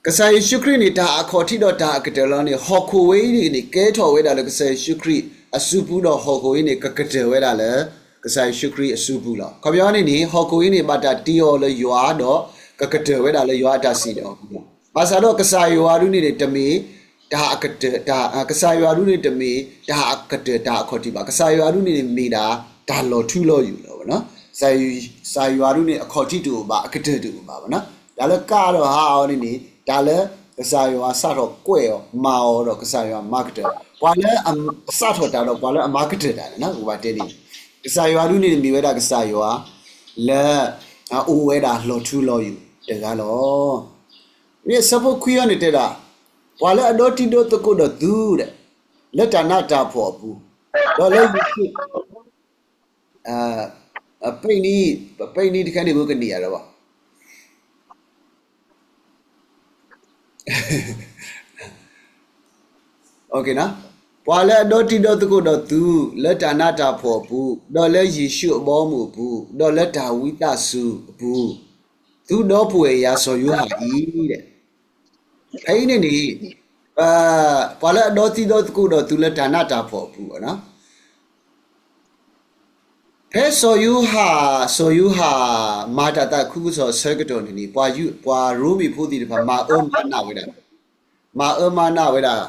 ကစၢ်ယ့ၣ်ၡူးခရံာ်န့ၣ် တၢ်အခီၣ်ထံးဒီးတၢ်အကတၢၢ်လီၤန့ၣ် ဟီၣ်ခိၣ်ဝဲအံၤန့ၣ်န့ၣ် ကဲထီၣ်ဝဲဒၣ်လၢကစၢ်ယ့ၣ်ၡူးခရံာ်အစုပူၤဒီးဟီၣ်ခိၣ်အံၤန့ၣ် ကကတၢၢ်ဝဲဒၣ်လၢ ကစၢ်ယ့ၣ်ၡူးခရံာ်အစုပူၤလီၤ. ခီပညီန့ၣ်န့ၣ် ဟီၣ်ခိၣ်အံၤန့ၣ် ဘၣ်တၢ်တ့အီၤလၢယွၤဒီး ကကတၢၢ်ဝဲဒၣ်လၢယွၤအတၢ်စံၣ်ညီၣ်အပူၤလီၤ. ဘၣ်ဆၣ်ဒီးကစၢ်ယွၤဒုန့ၣ်န့ၣ် တမ့ၢ်တၢ်အကတၢၢ်, တၢ်, ကစၢ်ယွၤဒုန့ၣ်တမ့ၢ်တၢ်အကတၢၢ်တၢ်အခီၣ်ထံးဘၣ်. ကစၢ်ယွၤဒုန့ၣ်န့ၣ်မ့ၢ်ဒၣ်တၢ်လီၤထူလီၤယိာ်လီၤ. ကစၢ်ယွၤဒုန့ၣ်အခီၣ်ထံးတအိၣ်ဘၣ်, အကတၢၢ်တအိၣ်ဘၣ်ဘၣ်နီၤ. တၢ်လၢကါဒီးဟးအီၤန့ၣ်န့ၣ် တၢ်လၢကစၢ်ယွၤစးထီၣ်ကွဲးအီၤ မၤအီၤဒီးကစၢ်ယွၤမၤကတၢၢ်, ပှၤလၢအစးထီၣ်တၢ်ဒီးပှၤလၢအမၤကတၢၢ်တၢ်န့ၣ် ပကဘၣ်တဲန့ၣ် ကစၢ်ယွၤဒုန့ၣ်မ့ၢ်ဝဲဒၣ်ကစၢ်ယွၤ လၢ အအိၣ်ဝဲဒၣ်လီၤထူလီၤယိာ်တဂၤလီၤ. မ့ၢ်အဆၢဖိခွံအံၤန့ၣ်တဲဒၣ်, ပှၤလၢအဒီတံၤဒီသကိးဒီးသုဒီး လၢတၢ်နးတၢ်ဖှီၣ်အပူၤ, ဒီးလၢယ့ၣ်ၡူး, ပနံၤ, ပနံၤတခါန့ၣ် ကန့ၢ်ယၤဒီးဘၣ် ပှၤလၢအဒီတံၤဒီသကိးဒီးသု လၢတၢ်နးတၢ်ဖှီၣ်အပူၤ, ဒီးလၢယ့ၣ်ၡူးအဘီအမုၢ်အပူၤ, ဒီးလၢတၢ်ဝံသးစူၤအပူၤ, သုဒီပုၢ်ဝဲၢ်ယၤစီၤယိၤဟၣ်အံၤ, ဖဲအံၤန့ၣ်န့ၣ် ပှၤလၢအဒီတံၤဒီသကိးဒီးသုလၢတၢ်နးတၢ်ဖှီၣ်အပူၤ ဖဲစီၤယိၤဟၣ်, စီၤယိၤဟၣ် မၤတၢ်သးခုကစီၣ်အဆၢကတီၢ်န့ၣ်န့ၣ် ပှၤရိမ့ၤဖိသ့ၣ်တဖၣ် မၤအၢမၤနးဝဲဒၣ်, မၤအၢမၤနးဝဲဒၣ်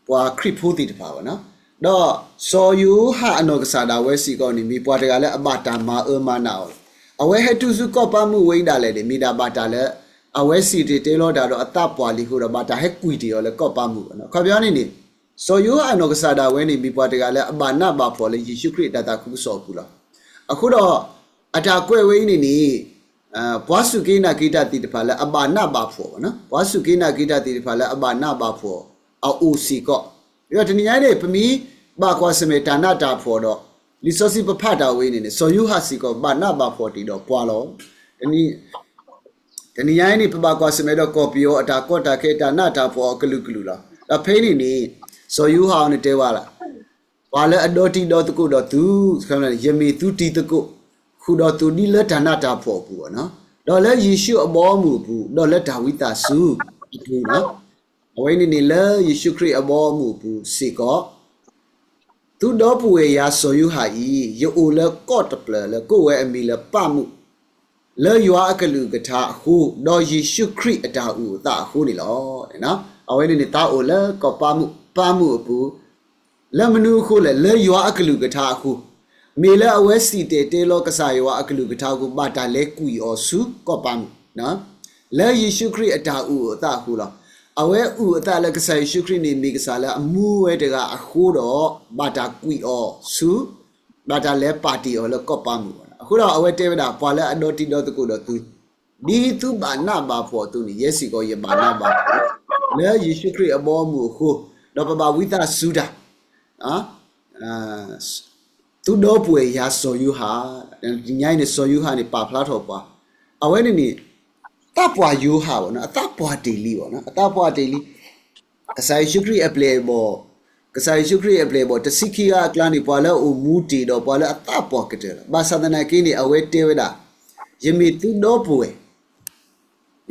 ပှၤခရံာ်ဖိသ့ၣ်တဖၣ်ဘၣ်နီၤ. ဒီးစီၤယိၤဟၣ်အနီၢ်ကစၢ်ဒၣ်ဝဲစ့ၢ်ကီးန့ၣ် မ့ၢ်ပှၤတဂၤလၢအဘၣ်တၢ်မၤအၢမၤနးအီၤလီၤ. အဝဲဟဲတုၤဆူကီၢ်ပၤမုၣ်ဝဲအံၤဒၣ်လဲာ်န့ၣ် မ့ၢ်ဒၣ်ဘၣ်တၢ်လၢ အဝဲစံၣ်တဲၤတဲလီၤတၢ်ဒီးအသးပှၢ်လံအဃိဒီး ဘၣ်တၢ်ဟဲကွံာ်တ့ၢ်အီၤလၢကီၢ်ပၤမုၣ်ဘၣ်နီၤ. အခီပညီန့ၣ်န့ၣ် စီၤယိၤဟၣ်အနီၢ်ကစၢ်ဒၣ်ဝဲန့ၣ် မ့ၢ်ပှၤတဂၤလၢအဘၣ်နးဘၣ်ဖှီၣ်လၢယ့ၣ်ၡူးခရံာ်အတၢ်သးခုကစီၣ်အပူၤလီၤ. အဃိဒီး အတၢ်ကွဲးဝဲအံၤန့ၣ်န့ၣ် ပှၤစူၢ်က့ၤနာ်က့ၤတၢ်သ့ၣ်တဖၣ်လၢအဘၣ်နးဘၣ်ဖှီၣ်ဘၣ်နီၤ, ပှၤစူၢ်က့ၤနာ်က့ၤတၢ်သ့ၣ်တဖၣ်လၢအဘၣ်နးဘၣ်ဖှီၣ်အအိၣ်စ့ၢ်ကီး, ဒီးတနံၤညါန့ၣ် ပမ့ၢ်ဘၣ်ကွၢ်ဆၢၣ်မဲာ်တၢ်နးတၢ်ဖှီၣ်ဒီး လံာ်စီဆှံပဖးတၢ်ဝဲအံၤန့ၣ်န့ၣ် စီၤယိၤဟၣ်စ့ၢ်ကီးဘၣ်နးဘၣ်ဖှီၣ်တ့ၢ်ဒီးပှၤလီၤ. တနံၤညါအံၤန့ၣ် ပဘၣ်ကွၢ်ဆၢၣ်မဲာ်ဒီးကီၢ်ပယီၤအတၢ်ကီတၢ်ခဲ တၢ်နးတၢ်ဖှီၣ်အကလုာ်ကလုာ်လီၤ. ဒီးဖဲအံၤန့ၣ်န့ၣ် စီၤယိၤဟၣ်အံၤန့ၣ်တဲဝဲလၢ ပှၤလၢအဒီတံၤဒီသကိးဒီးသု, ယမ့ၢ်သုတံၤသကိး, ဃုာ်ဒီးသုဒ်လၢတၢ်နးတၢ်ဖှီၣ်အပူၤဘၣ်နီၤ, ဒီးလၢယ့ၣ်ၡူးအဘီအမုၢ်အပူၤ, ဒီးလၢတၢ်ဝံသးစူၤအပူၤနီၤ. အဝဲန့ၣ်န့ၣ်လၢယ့ၣ်ၡူးခရံာ်အဘီအမုၢ်အပူၤစ့ၢ်ကီး သုဒီပုၢ်ဝဲၢ်ယၤစီၤယိၤဟၣ်အံၤ, ယအိၣ်လၢကီၢ်တဖျၢၣ်လၢကိးဝဲအမံၤလၢပၢ်မုၣ်, လၢယွၤအကလုၢ်ကထါအဃိ, ဒီးယ့ၣ်ၡူးခရံာ်အတၢ်အုၣ်အသးအဃိန့ၣ်လီၤ. အဝဲန့ၣ်န့ၣ် သးအိၣ်လၢကီၢ်ပၢ်မုၣ်, ပၢ်မုၣ်အပူၤ, လၢမနုၤအဃိလဲၣ်, လၢယွၤအကလုၢ်ကထါအဃိ, မ့ၢ်လၢအဝဲစံၣ်တဲၤတဲလီၤကစၢ်ယွၤအကလုၢ်ကထါအဃိ ဘၣ်တၢ်လဲၤကွံာ်အီၤဆူကီၢ်ပၢ်မုၣ် လၢယ့ၣ်ၡူးခရံာ်အတၢ်အုၣ်အသးအဃိလီၤ. အဝဲအုၣ်အသးလၢကစၢ်ယ့ၣ်ၡူးခရံာ်န့ၣ်မ့ၢ်ကစၢ်လၢအမူဝဲတဂၤအဃိဒီး ဘၣ်တၢ်ကွံာ်အီၤဆူ, ဘၣ်တၢ်လဲၤပာ်တ့ၢ်အီၤလၢကီၢ်ပၢ်မုၣ်ဘၣ်နီၤ. အဃိဒီးအဝဲတဲဝဲဒၣ် ပှၤလၢအဒီတံၤဒီသကိးဒီးသု, ဒ်သုဘၣ်နးဘၣ်ဖှီၣ်အသိးန့ၣ် ယဲစ့ၢ်ကီးယဘၣ်နးဘၣ်ဖှီၣ် လၢယ့ၣ်ၡူးခရံာ်အဘီအမုၢ်အဃိ, ဒီးပဘၣ်ဝံသးစူၤတၢ် သုဒီပုၢ်ဝဲၢ်ယၤစီၤယိၤဟၣ်, တနံၤညါအံၤန့ၣ် စီၤယိၤဟၣ်န့ၣ် ပာ်ဖျါထီၣ်ပှၤ, အဝဲန့ၣ်န့ၣ် သးပှၢ်ယိၤဟၣ်ဘၣ်နီၤ, အသးပှၢ်တ့ၢ်လံဘၣ်နီၤ, အသးပှၢ်တ့ၢ်လံ. ကစၢ်ယ့ၣ်ၡူးခရံာ်အပျဲၢ်အဘီၣ်, ကစၢ်ယ့ၣ်ၡူးခရံာ်အပျဲၢ်အဘီၣ် တဆံခံဂၤအကျါန့ၣ် ပှၤလၢအအိၣ်မူတ့ၢ်ဒီးပှၤလၢအသးပှၢ်ကတၢၢ်လီၤ. ဘၣ်ဆၣ်သနာ်က့န့ၣ် အဝဲတဲဝဲဒၣ်, ယမ့ၢ်သုဒီပုၢ်ဝဲၢ်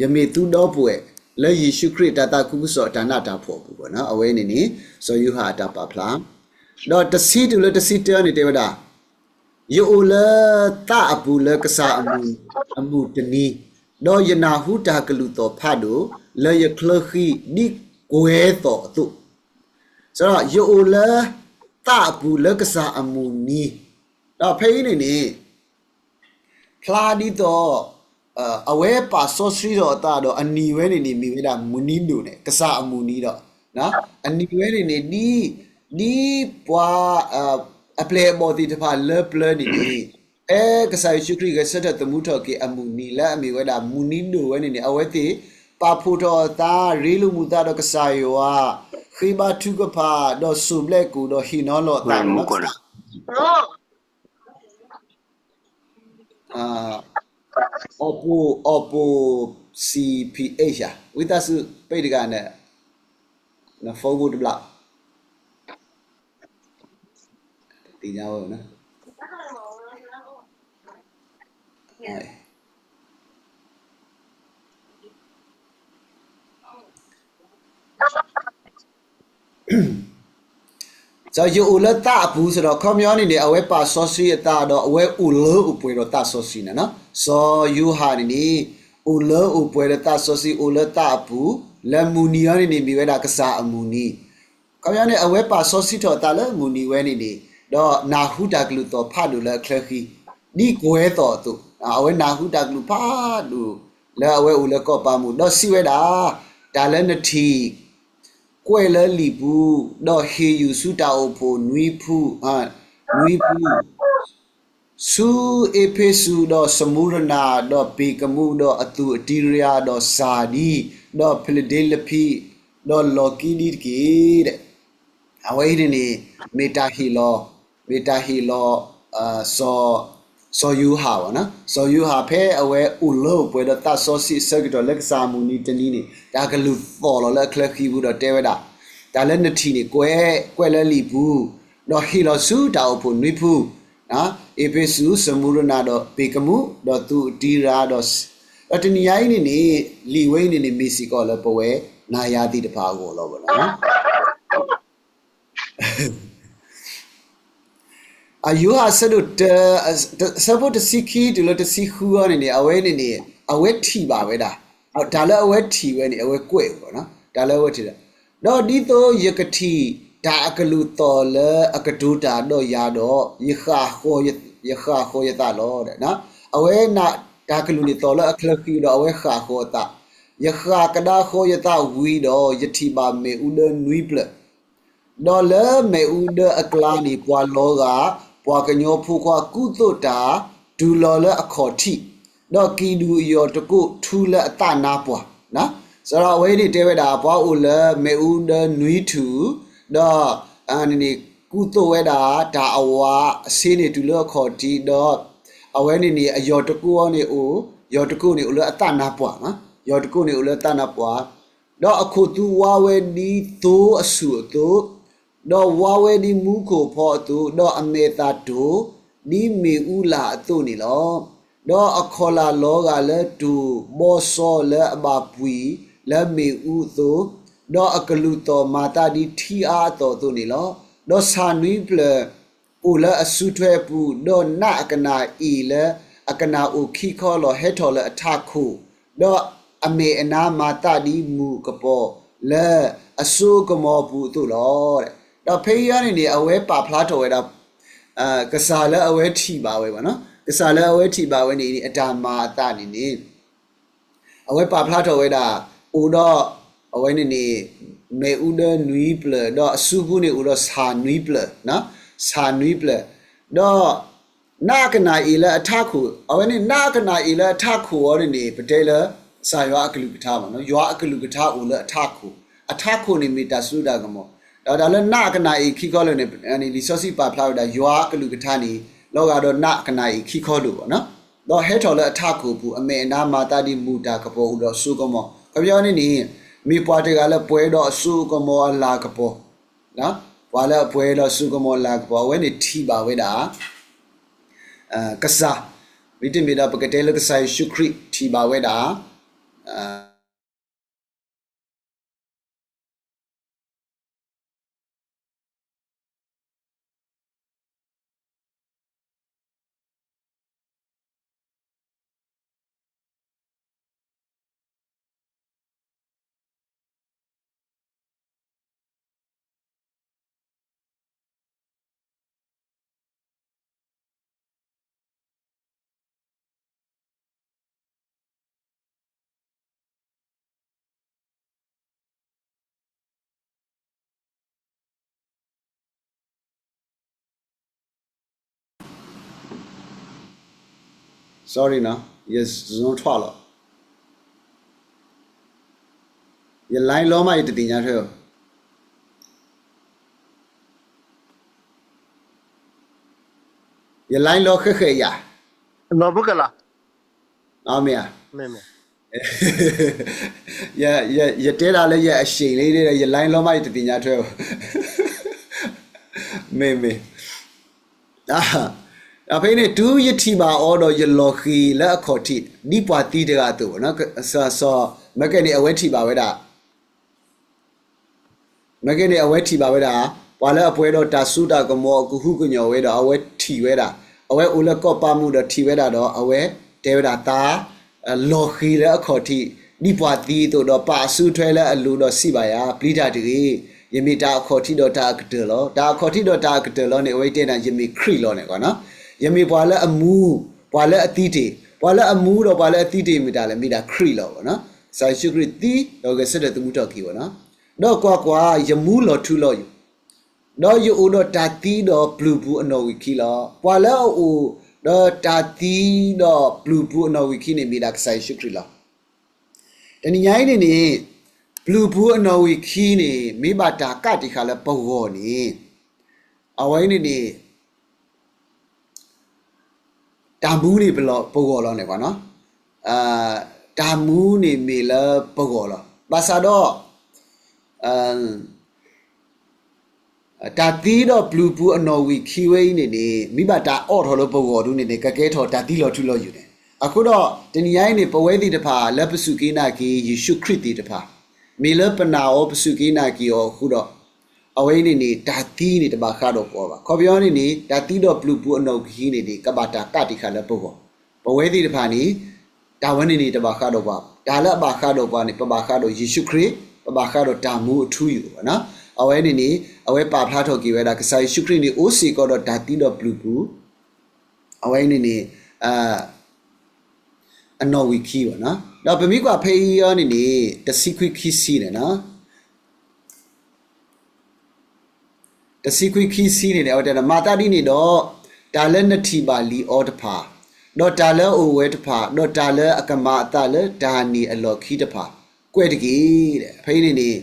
ယမ့ၢ်သုဒီပုၢ်ဝဲၢ် လၢယ့ၣ်ၡူးခရံာ်တၢ်သးခုကစီၣ်အတၢ်နးတၢ်ဖှီၣ်အပူၤဘၣ်နီၤ. အဝဲန့ၣ်န့ၣ် စီၤယိၤဟၣ်အတၢ်ပာ်ဖျါ, ဒီးတဆံတုၤလၢတဆံတၢန့ၣ်တဲဝဲဒၣ်, ယအိၣ်လၢသးအပူၤလၢကစၢ်အမုၢ်, အမုၢ်တနံၤ, ဒီးယနၢ်ဟူတၢ်ကလုၢ်သီၣ်ဖးဒိၣ် လၢယချၢဃံဒ်ကွဲၤသီၣ်အသိး, ဒီးယအိၣ်လၢသးအပူၤလၢကစၢ်အမုၢ်နံၤ, ဒီးဖဲအံၤန့ၣ်န့ၣ် ဖျါဒ်သိး အဝဲပာ်စီဆှံထီၣ်အသးဒီး အနံၤဝဲန့ၣ်န့ၣ် မ့ၢ်ဝဲဒၣ်မုၢ်နံၤဒိၣ်န့ၣ် ကစၢ်အမုၢ်နံၤဒီး အနံၤဝဲန့ၣ်န့ၣ် ဒ် ဒ်ပှၤ အပျဲၢ်အဘီၣ်သ့ၣ်တဖၣ်လၢပျၢၤန့ၣ်န့ၣ် ဖဲကစၢ်ယ့ၣ်ၡူးခရံာ်ဂဲၤဆၢထၢၣ်သမူထီၣ်က့ၤအမုၢ်နံၤလၢအမ့ၢ်ဝဲဒၣ်မုၢ်နံၤဒိၣ်ဝဲန့ၣ်န့ၣ် အဝဲသ့ၣ်ပာ်ဖှိၣ်ထီၣ်အသး ရ့လိာ်မုာ်သးဒီးကစၢ်ယွၤ ဃ့ဘါထုကဖၣ် ဒီးစိၢ်ဘျဲၣ်ကိၣ်ဒီးဟ့ၣ်နီၤလီၤအသး Oppo, Oppo C P H ဧါ, ဝံသးစူၤ ပ့ၢ်တဂၤန့ၣ် န phone တဘျီ သ့ၣ်ညါဝဲန့ၣ် စီၤယိၤဟၣ်အိၣ်လၢသးအပူၤစ့ၢ်ဒီး ခီပညီန့ၣ်န့ၣ် အဝဲပာ်စီဆှံအသးဒီး အဝဲအိၣ်လၢအိၣ်ပှဲၤဒီးသးစီဆှံန့ၣ်နီၤ. စီၤယိၤဟၣ်န့ၣ်န့ၣ် အိၣ်လၢအိၣ်ပှဲၤဒီးသးစီဆှံ အိၣ်လၢသးအပူၤ, လၢမုၢ်နံၤအံၤန့ၣ်န့ၣ် မ့ၢ်ဝဲဒၣ်ကစၢ်အမုၢ်နံၤ. ခီပညီန့ၣ် အဝဲပာ်စီဆှံထီၣ်အသးလၢမုၢ်နံၤဝဲန့ၣ်န့ၣ်, ဒီးနၢ်ဟူတၢ်ကလုၢ်သီၣ်ဖးဒိၣ်လၢအချၢဃံ, ဒ်ကွဲၤသီၣ်အသိး, အဝဲနၢ်ဟူတၢ်ကလုၢ်ဖးဒိၣ်လၢအဝဲအိၣ်လၢကီၢ်ပၤမုၣ်, ဒီးစံးဝဲဒၣ်, တၢ်လၢနထံၣ် ကွဲးလၢလံာ်ပူၤ, ဒီးဟ့ၣ်ယုၢ်ဆူတၢ်အိၣ်ဖှိၣ်နွံဖု, နွံဖု, ဆူအ့းဖ့းစူး, ဒီးစမူရနၤ, ဒီးပ့ၤကမူး, ဒီးအသူးအတံရံယၤ, ဒီးစၤဒံ, ဒီးဖံလဒ့လဖံ, ဒီးလီၢ်ကံဒံတက့ၢ်. အဝဲအံၤန့ၣ်န့ၣ် မ့ၢ်တၢ်ဟ့ၣ်လီၤ, မ့ၢ်တၢ်ဟ့ၣ်လီၤ စီၤယိၤဟၣ်, စီၤယိၤဟၣ်ဖဲအဝဲအိၣ်လၢအိၣ်ပှဲၤဒီးသးစီဆှံအဆၢကတီၢ်လၢကစၢ်အမုၢ်နံၤတနံၤန့ၣ် တၢ်ကလုၢ်သီၣ်လီၤလၢအချၢဃံပူၤဒီးတဲဝဲဒၣ်, တၢ်လၢနထံၣ်န့ၣ် ကွဲး, ကွဲးလၢလံာ်ပူၤ, ဒီးဟ့ၣ်လီၤဆူတၢ်အိၣ်ဖှိၣ်နွံဖု, အ့းဖ့းစူး, စမူရနၤ, ဒီးပ့ၤကမူး, ဒီးသူးအတံရံယၤ, ဒီးတနံၤညါအံၤန့ၣ်န့ၣ် လံာ်ဝဲအံၤန့ၣ်န့ၣ် မ့ၢ်စ့ၢ်ကီးလၢပဝဲနၤယၤသ့ၣ်တဖၣ်အဂီၢ်လီၤဘၣ်နီၤ. အယိၤဟၣ်အဆၢဒိၣ်တၢ, အဆၢဖိတဆံခံတုၤလၢတဆံဃုအံၤန့ၣ်န့ၣ် အဝဲန့ၣ်န့ၣ် အဝဲထံၣ်ဘၣ်ဝဲဒၣ်, တၢ်လၢအဝဲထံၣ်ဝဲန့ၣ် အဝဲကွဲးအီၤ, တၢ်လၢအဝဲထံၣ်, ဒီးဒ်သိးယကထံၣ်တၢ်အကလုၢ်သီၣ်လၢအကတိၤတၢ်ဒီးယၤဒီး ယဃၣ်ဃီၤယသးလီၤ. အဝဲ တၢ်ကလုၢ်န့ၣ်သီၣ်လၢအချၢဃံဒီး အဝဲဃၣ်ဃီၤအသး, ယဃၣ်ကဒါဃီၤယသးဝံၤဒီး ယထံၣ်ဘၣ်မ့ၣ်အူဒၢနွံပျၢၢ်, ဒီးလၢမ့ၣ်အူဒၢအကျါန့ၣ် ပှၤလီၤဂာ် ပှၤကညီဖိခွါကူသိးတၢ် တုၤလီၤလၢအခီၣ်ထံး, ဒီးကံၣ်ဒူၣ်အယီၢ်တကိးထူလၢအသးနါပှၢ်, စးထီၣ်အဝဲန့ၣ်တဲဝဲဒၣ် ပှၤအိၣ်လၢမ့ၣ်အူဒၢနွံထူၣ်, ဒီး န့ၣ်န့ၣ် ကူသိးဝဲဒၣ်တၢ်အဝးအဆ့န့ၣ်တုၤလၢအခီၣ်ထံး, ဒီး အဝဲန့ၣ်န့ၣ် အယီၢ်တကိးအံၤန့ၣ်အိၣ်, ယီၢ်တကိးန့ၣ်အိၣ်လၢအသးနါပှၢ်, ယီၢ်တကိးန့ၣ်အိၣ်လၢအသးနါပှၢ်, ဒီးအခိၣ်သူဝါဝဲဒ်သိအဆူၣ်အသိး, ဒီးဝါဝဲဒ်မူခိၣ်ဖီအသိး, ဒီးအမဲာ်သၣ်တိၢ် ဒ်မ့ၣ်အူလၢ်အသိးန့ၣ်လီၤ. ဒီးအခီၣ်လာ်လီၤဂာ်လၢတိၢ်ဘီစီလၢအဘၣ်ပှံၢ်လၢမ့ၣ်အူအသိး, ဒီးအကလုၢ်သီၣ်မၤသးဒ်ထံအါအသီၣ်အသိးန့ၣ်လီၤ. ဒီးဆၣ်နွံပျၢၢ် အိၣ်လၢအစုထွဲအပူၤ, ဒီးနးအကနၣ်အ့ၣ်လၢအကနၣ်အိၣ်ခံခီလီၤဟဲထီၣ်လၢအထးခိၣ်, ဒီးအမဲာ်အနါမၤသးဒ်မုၢ်ကပီၤလၢအစိအကမီၤအပူၤအသိးလီၤ. ဒီးဖဲအံၤန့ၣ်န့ၣ် အဝဲပာ်ဖျါထီၣ်ဝဲဒၣ် ကစၢ်လၢအဝဲထံၣ်ဘၣ်ဝဲဘၣ်နီၤ, ကစၢ်လၢအဝဲထံၣ်ဘၣ်ဝဲန့ၣ် အတၢ်မၤအသးန့ၣ်န့ၣ် အဝဲပာ်ဖျါထီၣ်ဝဲဒၣ် အိၣ်ဒီး အဝဲန့ၣ်န့ၣ် မ့ၣ်အူဒၢနွံပျၢၢ် ဒီးအစုပူၤန့ၣ်အိၣ်ဒီးဆၣ်နွံပျၢၢ်, ဆၣ်နွံပျၢၢ်, ဒီး နးအကနၣ်အ့ၣ်လၢအထးခိၣ်, အဝဲန့ၣ် နးအကနၣ်အ့ၣ်လၢအထးခိၣ်အံၤန့ၣ်န့ၣ် ပတဲလၢ ကစၢ်ယွၤအကလုၢ်ကထါဘၣ်နီၤ, ယွၤအကလုၢ်ကထါအိၣ်လၢအထးခိၣ်, အထးခိၣ်န့ၣ်မ့ၢ်တၢ်စိတၢ်ကမီၤ, ဒီးတၢ်လၢနးအကနၣ်အ့ၣ်ခံခီလၢာ်န့ၣ် လံာ်စီဆှံပာ်ဖျါဝဲဒၣ် ယွၤအကလုၢ်ကထါန့ၣ် လီၤဂာ်ဒီးနးအကနၣ်အ့ၣ်ခံခီဒိၣ်ဘၣ်နီၤ, ဒီးဟဲထီၣ်လၢအထးခိၣ်အပူၤ အမဲာ်အနါမၤသးဒ်မုၢ်တၢ်ကပီၤအိၣ်ဒီးအစိအကမီၤ, ခီပညီန့ၣ်န့ၣ် မ့ၢ်ပှၤတဂၤလၢပှဲၤဒီးအစိအကမီၤအလၤကပီၤ, ပှၤလၢအပှဲၤဒီးအစိအကမီၤအလၤကပီၤ အဝဲန့ၣ်ထံၣ်ဘၣ်ဝဲဒၣ် ကစၢ်, မ့တမ့ၢ်ဒီးပကတဲလၢကစၢ်ယ့ၣ်ၡူးခရံာ်ထံၣ်ဘၣ်ဝဲဒၣ် sorry နီၤ, ယ zone ထွးလီၤ, ယ line လီၤမး ယတသ့ၣ်ညါထွဲဘၣ်, ယ line လီၤဃဲးဃဲးယၤ, လီၤဘၣ်ကလီၤ, မ့ၢ်ဧါ, ယတဲဒၣ်လၢယအရှ့ၣ်လံ, ယ line လီၤမး ယတသ့ၣ်ညါထွဲဘၣ်, မ့ၢ်မ့ၢ် ဖဲန့ၣ် တုၤယထံၣ်ဘၣ်အီၤဒီးယလီၤဃံၤလၢအခီၣ်ထံး ဒ်ပှၤသံတဂၤအသိး, စီၤ မၢကဲန့ၣ် အဝဲထံၣ်ဘၣ်ဝဲဒၣ်, မၢကဲန့ၣ် အဝဲထံၣ်ဘၣ်ဝဲဒၣ် ပှၤလၢအပှဲၤဒီးတၢ်စိတၢ်ကမီၤအကဟုကညီၢ်ဝဲဒီး အဝဲထံၣ်ဝဲဒၣ်, အဝဲအိၣ်လၢကီၢ်ပၤမုၢ်ဒီးထံၣ်ဝဲဒၣ်ဒီး အဝဲတဲဝဲဒၣ်သး လီၤဃံၤလၢအခီၣ်ထံး, ဒ်ပှၤသံအသိးဒီး ပာ်အစုထွဲလၢအလိၤဒီးစံးဘၣ်ယၤ, ပျံၤတၢ်တဂ့ၤ, ယမ့ၢ်တၢ်အခီၣ်ထံးဒီးတၢ်အကတၢၢ်လီၤ. တၢ်အခီၣ်ထံးဒီးတၢ်အကတၢၢ်လီၤန့ၣ် အဝဲတဲနၤ ယမ့ၢ်ခရံာ်လီၤန့ၣ်နီၤ. ယမ့ၢ်ပှၤလၢအမူ, ပှၤလၢအသံတ့ၢ်, ပှၤလၢအမူဒီးပှၤလၢအသံတ့ၢ်မ့ၢ်တၢ်လဲၣ်, မ့ၢ်ဒၣ်ခရံာ်လီၤနီၤ. ကစၢ်ယ့ၣ်ၡူးခရံာ်သံ ဒီးဂဲၤဆၢထၢၣ်သမူထီၣ်က့ၤဝဲနီၤ. ဒီးကွၢ်ကွၢ်, ယမူလီၤထူလီၤယိာ် ဒီးယအိၣ်ဒီးတၢ်သံဒီးပျုၤပူၤအနီၣ်ဝံာ်ခံလီၤ. ပှၤလၢအအိၣ်ဒီးတၢ်သံဒီးပျုၤပူၤအနီၣ်ဝံာ်ခံန့ၣ် မ့ၢ်ဒၣ်ကစၢ်ယ့ၣ်ၡူးခရံာ်လီၤ. တနံၤညါအံၤန့ၣ်န့ၣ်, ပျုၤပူၤအနီၣ်ဝံာ်ခံန့ၣ် မ့ၢ်ဘၣ်တၢ်ကးတံာ်ဃာ်လၢပဂီၢ်န့ၣ်, အဝဲအံၤန့ၣ်န့ၣ် တၢ်မူန့ၣ်ပလီၢ်ပဂီၢ်လီၤန့ၣ်, တၢ်မူန့ၣ်မ့ၢ်လၢပဂီၢ်လီၤ. ဘၣ်ဆၣ်ဒီး တၢ်သံဒီးပျုၤပူၤအနီၣ်ဝံာ်ခံဝဲအံၤန့ၣ်န့ၣ် မ့ၢ်ဘၣ်တၢ်အိးထီၣ်လၢပဂီၢ်ဒုန့ၣ်န့ၣ် ကကဲထီၣ်တၢ်သံလီၤထူလီၤယိာ်န့ၣ်. အဃိဒီး တနံၤညါအံၤန့ၣ် ပဝဲသ့ၣ်တဖၣ်လၢပစူၢ်က့ၤနာ်က့ၤယ့ၣ်ၡူးခရံာ်သ့ၣ်တဖၣ်, မ့ၢ်လၢပနာ်အီၤပစူၢ်က့ၤနာ်က့ၤအီၤအဃိဒီး အဝဲအံၤန့ၣ်န့ၣ် တၢ်သံန့ၣ်တဘၣ်ဃးဒီးပှၤဘၣ်. ခီပညီန့ၣ်န့ၣ် တၢ်သံဒီးပျုၤပူၤအနီၣ်ဝံာ်ခံန့ၣ်န့ၣ် ကဘၣ်တၢ်ကးတံာ်ဃာ်လၢပဂီၢ်, ပဝဲသ့ၣ်တဖၣ်န့ၣ် တၢ်ဝဲန့ၣ်န့ၣ်တဘၣ်ဃးဒီးပှၤ, တၢ်လၢအဘၣ်ဃးဒီးပှၤန့ၣ် ပဘၣ်ဃးဒီးယ့ၣ်ၡူးခရံာ်, ပဘၣ်ဃးဒီးတၢ်မူအထူအယိာ်ဘၣ်နီၤ. အဝဲန့ၣ်န့ၣ် အဝဲပာ်ဖျါထီၣ်က့ၤဝဲဒၣ် ကစၢ်ယ့ၣ်ၡူးခရံာ်န့ၣ် အိၣ်စ့ၢ်ကီးဒီးတၢ်သံဒီးပျုၤပူၤ, အဝဲန့ၣ်န့ၣ် အနီၣ်ဝံာ်ခံဘၣ်နီၤ. ဒီးပမ့ၢ်ကွၢ်ဖဲအံၤအီၤန့ၣ်န့ၣ် တဆံခွံခံဆံန့ၣ်နီၤ. တဆံခွံခံဆံန့ၣ်န့ၣ် အဝဲတဲ မၤသးဒ်န့ၣ်ဒီး တၢ်လၢနထံၣ်ဘၣ်လံာ်အီၤတဖၣ်, ဒီးတၢ်လၢအအိၣ်ဝဲတဖၣ်, ဒီးတၢ်လၢအကမၤအသးလၢတၢ်န့ၣ်အလီၢ်ခံတဖၣ်, ကွဲးတက့ၢ်. ဖဲအံၤန့ၣ်န့ၣ်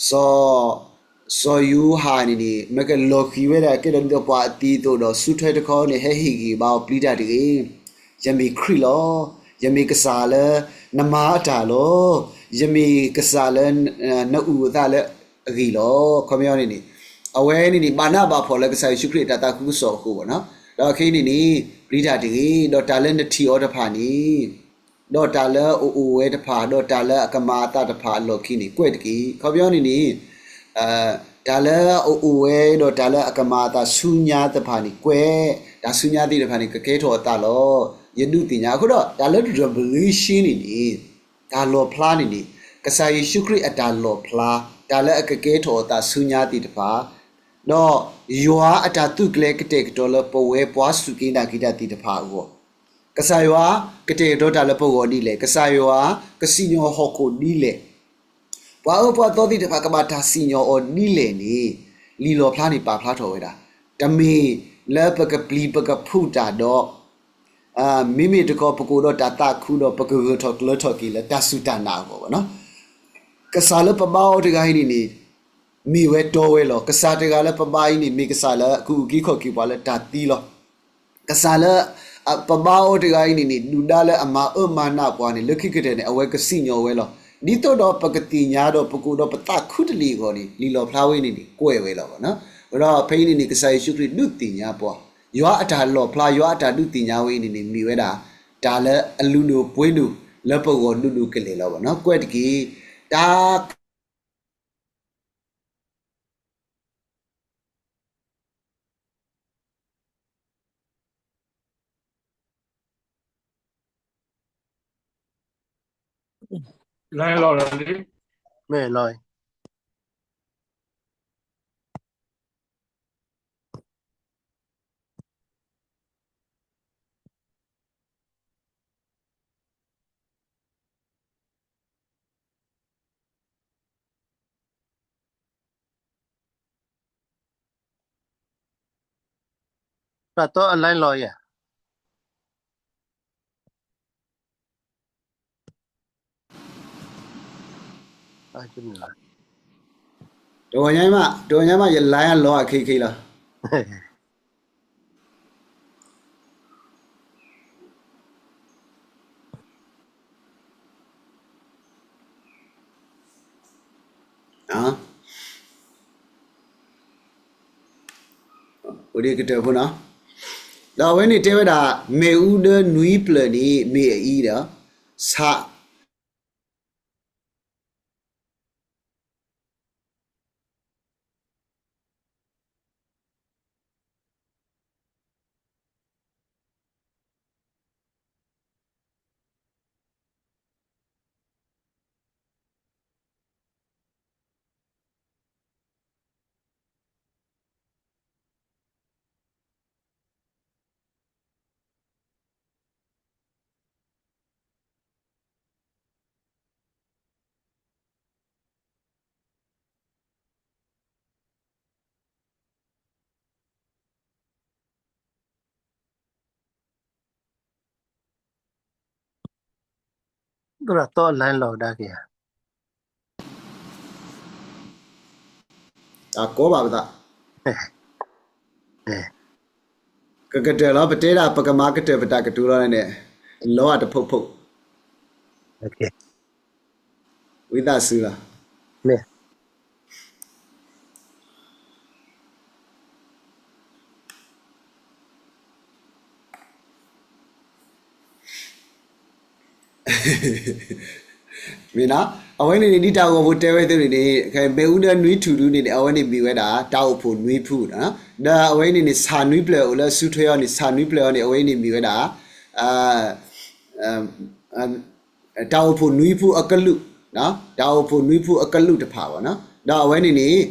စီၤ စီၤယိၤဟၣ်န့ၣ်န့ၣ် မ့ၢ်ကလီၤဃံၤဝဲဒၣ်ကဲထီၣ်ဒ်သိးပှၤအသံအသိးဒီး စုထွဲတခီန့ၣ် ဟဲဟ့ၣ်ဂံၢ်ဘါအီၤ ပျံၤတၢ်တဂ့ၤ, ယမ့ၢ်ခရံာ်လီၤ. ယမ့ၢ်ကစၢ်လၢနမၤအတၢ်လီၤ. ယမ့ၢ်ကစၢ်လၢနအုၣ်အသးလၢအဂ့ၢ်လီၤ. ခီပညီန့ၣ်န့ၣ် အဝဲန့ၣ်န့ၣ် ဘၣ်နးဘၣ်ဖှီၣ်လၢကစၢ်ယ့ၣ်ၡူးခရံာ်အတၢ်သးခုကစီၣ်အဃိဘၣ်နီၤ. ဒီးခဲအံၤန့ၣ်န့ၣ် ပျံၤတၢ်တဂ့ၤ, ဒီးတၢ်လၢနထံၣ်အီၤတဖၣ်န့ၣ် ဒီးတၢ်လၢအအိၣ်ဝဲတဖၣ်, ဒီးတၢ်လၢအကမၤအသးတဖၣ်အလီၢ်ခံန့ၣ် ကွဲးတက့ၢ်. ခီပညီန့ၣ်န့ၣ် တၢ်လၢအအိၣ်ဝဲဒီးတၢ်လၢအကမၤအသးဆူညါတဖၣ်န့ၣ် ကွဲး, တၢ်ဆူညါသ့ၣ်တဖၣ်န့ၣ် ကကဲထီၣ်အသးလီၤ. ယဒုးသ့ၣ်ညါ. အဃိဒီး တၢ်လၢ revelation န့ၣ်န့ၣ် တၢ်လီၣ်ဖျါန့ၣ်န့ၣ် ကစၢ်ယ့ၣ်ၡူးခရံာ်အတၢ်လီၣ်ဖျါ တၢ်လၢအကကဲထီၣ်အသးဆူညါသ့ၣ်တဖၣ် ဒီးယွၤအတၢ်သုးကျဲၤကတဲာ်ကတီၤလၢပဝဲပှၤစူၢ်က့ၤနာ်က့ၤတၢ်သ့ၣ်တဖၣ်အဂီၢ်, ကစၢ်ယွၤကတဲာ်ကတီၤတၢ်လၢပဂီၢ်ဒ်လဲၣ်, ကစၢ်ယွၤကစံၣ်ညီၣ်ဟီၣ်ခိၣ်ဒ်လဲၣ်, ပှၤအၢပှၤသီသ့ၣ်တဖၣ်ကဘၣ်တၢ်စံၣ်ညီၣ်အီၤဒ်လဲၣ်န့ၣ် လံာ်လီၣ်ဖျါန့ၣ်ပာ်ဖျါထီၣ်ဝဲဒၣ်. တမ့ၢ်လၢပကပျံၤပကဖုးတၢ်ဒီး မ့မ့ၢ်တခီပကအိၣ်ဒီးတၢ်သးခုဒီး ပကဂၢၢ်ထီၣ်ကျၢၤထီၣ်က့ၤလၢတၢ်စူၢ်တၢ်နာ်အဂီၢ်ဘၣ်နီၤ. ကစၢ်လၢပဘါအီၤတဂၤအံၤန့ၣ်န့ၣ် မ့ၢ်ဝဲတီဝဲလီၤ. ကစၢ်တဂၤလၢပဘါအံၤန့ၣ် မ့ၢ်ကစၢ်လၢအကအုၣ်က့ၤခီၣ်က့ၤပှၤလၢတၢ်သံလီၤ. ကစၢ်လၢ ပဘါအီၤတဂၤအံၤန့ၣ်န့ၣ် ဒုၣ်ဒါလၢအမၤအၢမၤနးပှၤန့ၣ် လၢခံကတၢၢ်န့ၣ် အဝဲကစံၣ်ညီၣ်ဝဲလီၤ. ဒ်သိးဒီးပကသ့ၣ်ညါဒီး ပကအိၣ်ဒီးပသးခုတလ့ၢ်အဂီၢ်န့ၣ် လံာ်လီၣ်ဖျါဝဲန့ၣ်န့ၣ် ကွဲးဝဲလီၤဘၣ်နီၤ. အဃိဒီးဖဲအံၤန့ၣ်န့ၣ် ကစၢ်ယ့ၣ်ၡူးခရံာ်ဒုးသ့ၣ်ညါပှၤ, ယွၤအတၢ်လီၣ်ဖျါ ယွၤအတၢ်ဒုးသ့ၣ်ညါဝဲအံၤန့ၣ်န့ၣ် မ့ၢ်ဝဲဒၣ် တၢ်လၢအလုၢ်ဒိၣ်ပှ့ၤဒိၣ်လၢပဂီၢ်ဒိၣ်ဒိၣ်ကလဲာ်လီၤဘၣ်နီၤ. ကွဲးတက့ၢ်. တၢ် လီၤလီၤလံ. မ့ၢ်လီၤ. တၢ်တီအ line လီၤယၤ. တဂီၤညါမး, တဂီၤညါမး ယ line လီၤအခံခံလီၤ. အိၣ်ဒံးကတၢၢ်ဖိနီၤ, ဒီးအဝဲန့ၣ်တဲဝဲဒၣ် မ့ၣ်အူဒၢနွံဖျၢၣ်န့ၣ် မ့ၢ်အအံၤဒီး ဆၣ် သရၣ်သီအ line လီၤကဒါက့ၤဧါ. တၢ်ကိးဘၣ်ပသး, ကကတၢၢ်လီၤ ပတဲဒၣ် ပကမၤကတၢၢ်ပတၢ်ကတိၤလီၤန့ၣ်, လီၤအတဖုဖု, ဝံသးစူၤလီၤ. မ့ၢ်နီၤ, အဝဲန့ၣ်န့ၣ် ဒ်တၢ်ဂီၤဖိတဲဝဲသ့ၣ်န့ၣ်န့ၣ် မ့ၣ်အူဒၢနွံထူၣ်ဒုန့ၣ်န့ၣ် အဝဲန့ၣ်မ့ၢ်ဝဲဒၣ် တၢ်အိၣ်ဖှိၣ်နွံဖု, ဒီးအဝဲန့ၣ်န့ၣ် ဆၣ်နွံပျၢၤအိၣ်လၢအစုထွဲအီၤန့ၣ် ဆၣ်နွံပျၢၤအီၤန့ၣ် အဝဲန့ၣ်မ့ၢ်ဝဲဒၣ် တၢ်အိၣ်ဖှိၣ်နွံဖုအကလုာ်, တၢ်အိၣ်ဖှိၣ်နွံဖုအကလုာ်တဖၣ်ဘၣ်နီၤ, ဒီးအဝဲန့ၣ်န့ၣ်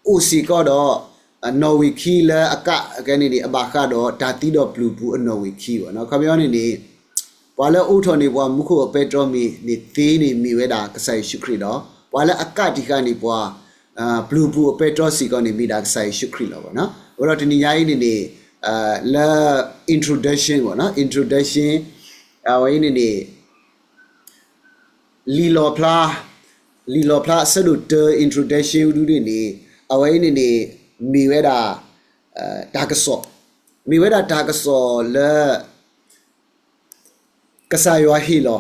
အိၣ်စ့ၢ်ကီးဒီး နီၣ်ဝံာ်ခံလၢအကးကဲန့ၣ်န့ၣ် အဘၣ်ဃးဒီးတၢ်သံဒီးပျူၤပူၤအနီၣ်ဝံာ်ခံဘၣ်နီၤ, ခီပညီန့ၣ်န့ၣ် ပှၤလၢအအိးထီၣ်န့ၢ်ပှၤမူခိၣ်အပဲတြီမ့ၢ်န့ၣ်သ့န့ၣ် မ့ၢ်ဝဲဒၣ်ကစၢ်ယ့ၣ်ၡူးခရံာ်ဒီး ပှၤလၢအကးတံာ်ဃာ်န့ၢ်ပှၤ ပျူၤပူၤအပဲတြီစ့ၢ်ကီးန့ၣ် မ့ၢ်ဒၣ်ကစၢ်ယ့ၣ်ၡူးခရံာ်လီၤဘၣ်နီၤ, အဃိဒီးတနံၤညါအံၤန့ၣ်န့ၣ် လၢ introduction ဘၣ်နီၤ, introduction အဝဲအံၤန့ၣ်န့ၣ် လံာ်လီၣ်ဖျါ, လံာ်လီၣ်ဖျါအဆၢဒိၣ်တၢ introduction ဒုန့ၣ်န့ၣ် အဝဲအံၤန့ၣ်န့ၣ် မ့ၢ်ဝဲဒၣ် တၢ်ကစီၣ်, မ့ၢ်ဝဲဒၣ်တၢ်ကစီၣ်လၢ ကစၢ်ယွၤဟ့ၣ်လီၤ,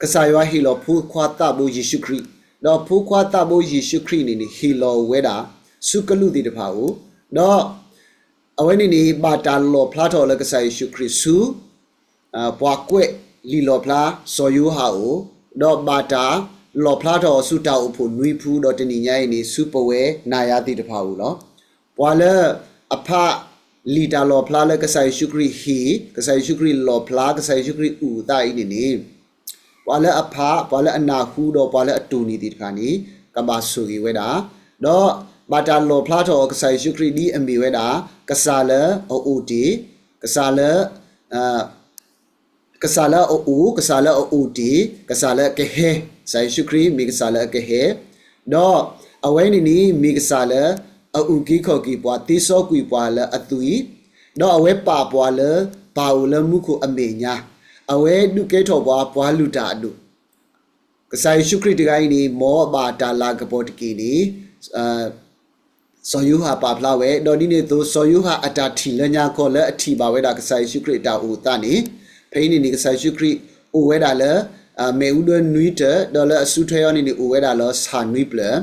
ကစၢ်ယွၤဟ့ၣ်လီၤဖိခွါသးဘိယ့ၣ်ၡူးခရံာ်, ဒီးဖိခွါသးဘိယ့ၣ်ၡူးခရံာ်န့ၣ်န့ၣ် ဟ့ၣ်လီၤဝဲဒၣ် ဆူကလူးသ့ၣ်တဖၣ်အအိၣ်, ဒီး အဝဲန့ၣ်န့ၣ် ဘၣ်တၢ်လီၣ်ဖျါထီၣ်လၢကစၢ်ယ့ၣ်ၡူးခရံာ်ဆူ ပှၤကွဲးလံာ်လီၣ်ဖျါစီၤယိၤဟၣ်အအိၣ်, ဒီးဘၣ်တၢ်လီၣ်ဖျါထီၣ်ဆူတၢ်အိၣ်ဖှိၣ်နွံဖု ဒီးတနံၤညါအံၤန့ၣ် ဆူပဝဲနၤယၤသ့ၣ်တဖၣ်အအိၣ်လီၤ. ပှၤလၢအဖးလံာ်တၢ်လီၣ်ဖျါလၢကစၢ်ယ့ၣ်ၡူးခရံာ်ဟ့ၣ်, ကစၢ်ယ့ၣ်ၡူးခရံာ်လီၣ်ဖျါ, ကစၢ်ယ့ၣ်ၡူးခရံာ်အုၣ်အသးအံၤန့ၣ်န့ၣ် ပှၤလၢအဖး, ပှၤလၢအနၢ်ဟူဒီးပှၤလၢအတိၢ်န့ၢ်သ့ၣ်တဖၣ်န့ၣ် ကဘၣ်ဆိၣ်ဂ့ၤဝဲဒၣ်, ဒီးဘၣ်တၢ်လီၣ်ဖျါထီၣ်အီၤကစၢ်ယ့ၣ်ၡူးခရံာ်ဒ်အမ့ၢ်ဝဲဒၣ် ကစၢ်လၢအအိၣ်တ့ၢ်, ကစၢ်လၢ ကစၢ်လၢအအိၣ်, ကစၢ်လၢအအိၣ်တ့ၢ်, ကစၢ်လၢအကဟဲ, ကစၢ်ယ့ၣ်ၡူးခရံာ်မ့ၢ်ကစၢ်လၢအကဟဲ, ဒီးအဝဲန့ၣ်န့ၣ်မ့ၢ်ကစၢ်လၢ အအုၣ်က့ၤခီၣ်က့ၤပှၤ, သ့စီကွံာ်ပှၤလၢအသွံၣ်, ဒီးအဝဲပာ်ပှၤလၢပၢ်အိၣ်လၢမူခိၣ်အမဲာ်ညါ, အဝဲဒုးကဲထီၣ်ပှၤပှၤလုၢ်တၢ်အဒိၣ်, ကစၢ်ယ့ၣ်ၡူးခရံာ်တဂၤအံၤန့ၣ် မ်အဘၣ်တၢ်လၤကပီၤတက့ၢ်န့ၣ် စီၤယိၤဟၣ်ပာ်ဖျါဝဲ, ဒီးဒ်န့ၣ်အသိး စီၤယိၤဟၣ်အတၢ်ထံၣ်လၢညါခီလၢအထံၣ်ဘၣ်ဝဲဒၣ်ကစၢ်ယ့ၣ်ၡူးခရံာ်အတၢ်အိၣ်အသးန့ၣ်, ဖဲအံၤန့ၣ်န့ၣ် ကစၢ်ယ့ၣ်ၡူးခရံာ်အိၣ်ဝဲဒၣ်လၢ မ့ၣ်အူဒၢနွံတၢၢ်, ဒီးလၢအစုထွဲအီၤန့ၣ်န့ၣ် အိၣ်ဝဲဒၣ်လၢဆၣ်နွံပျၢၢ်,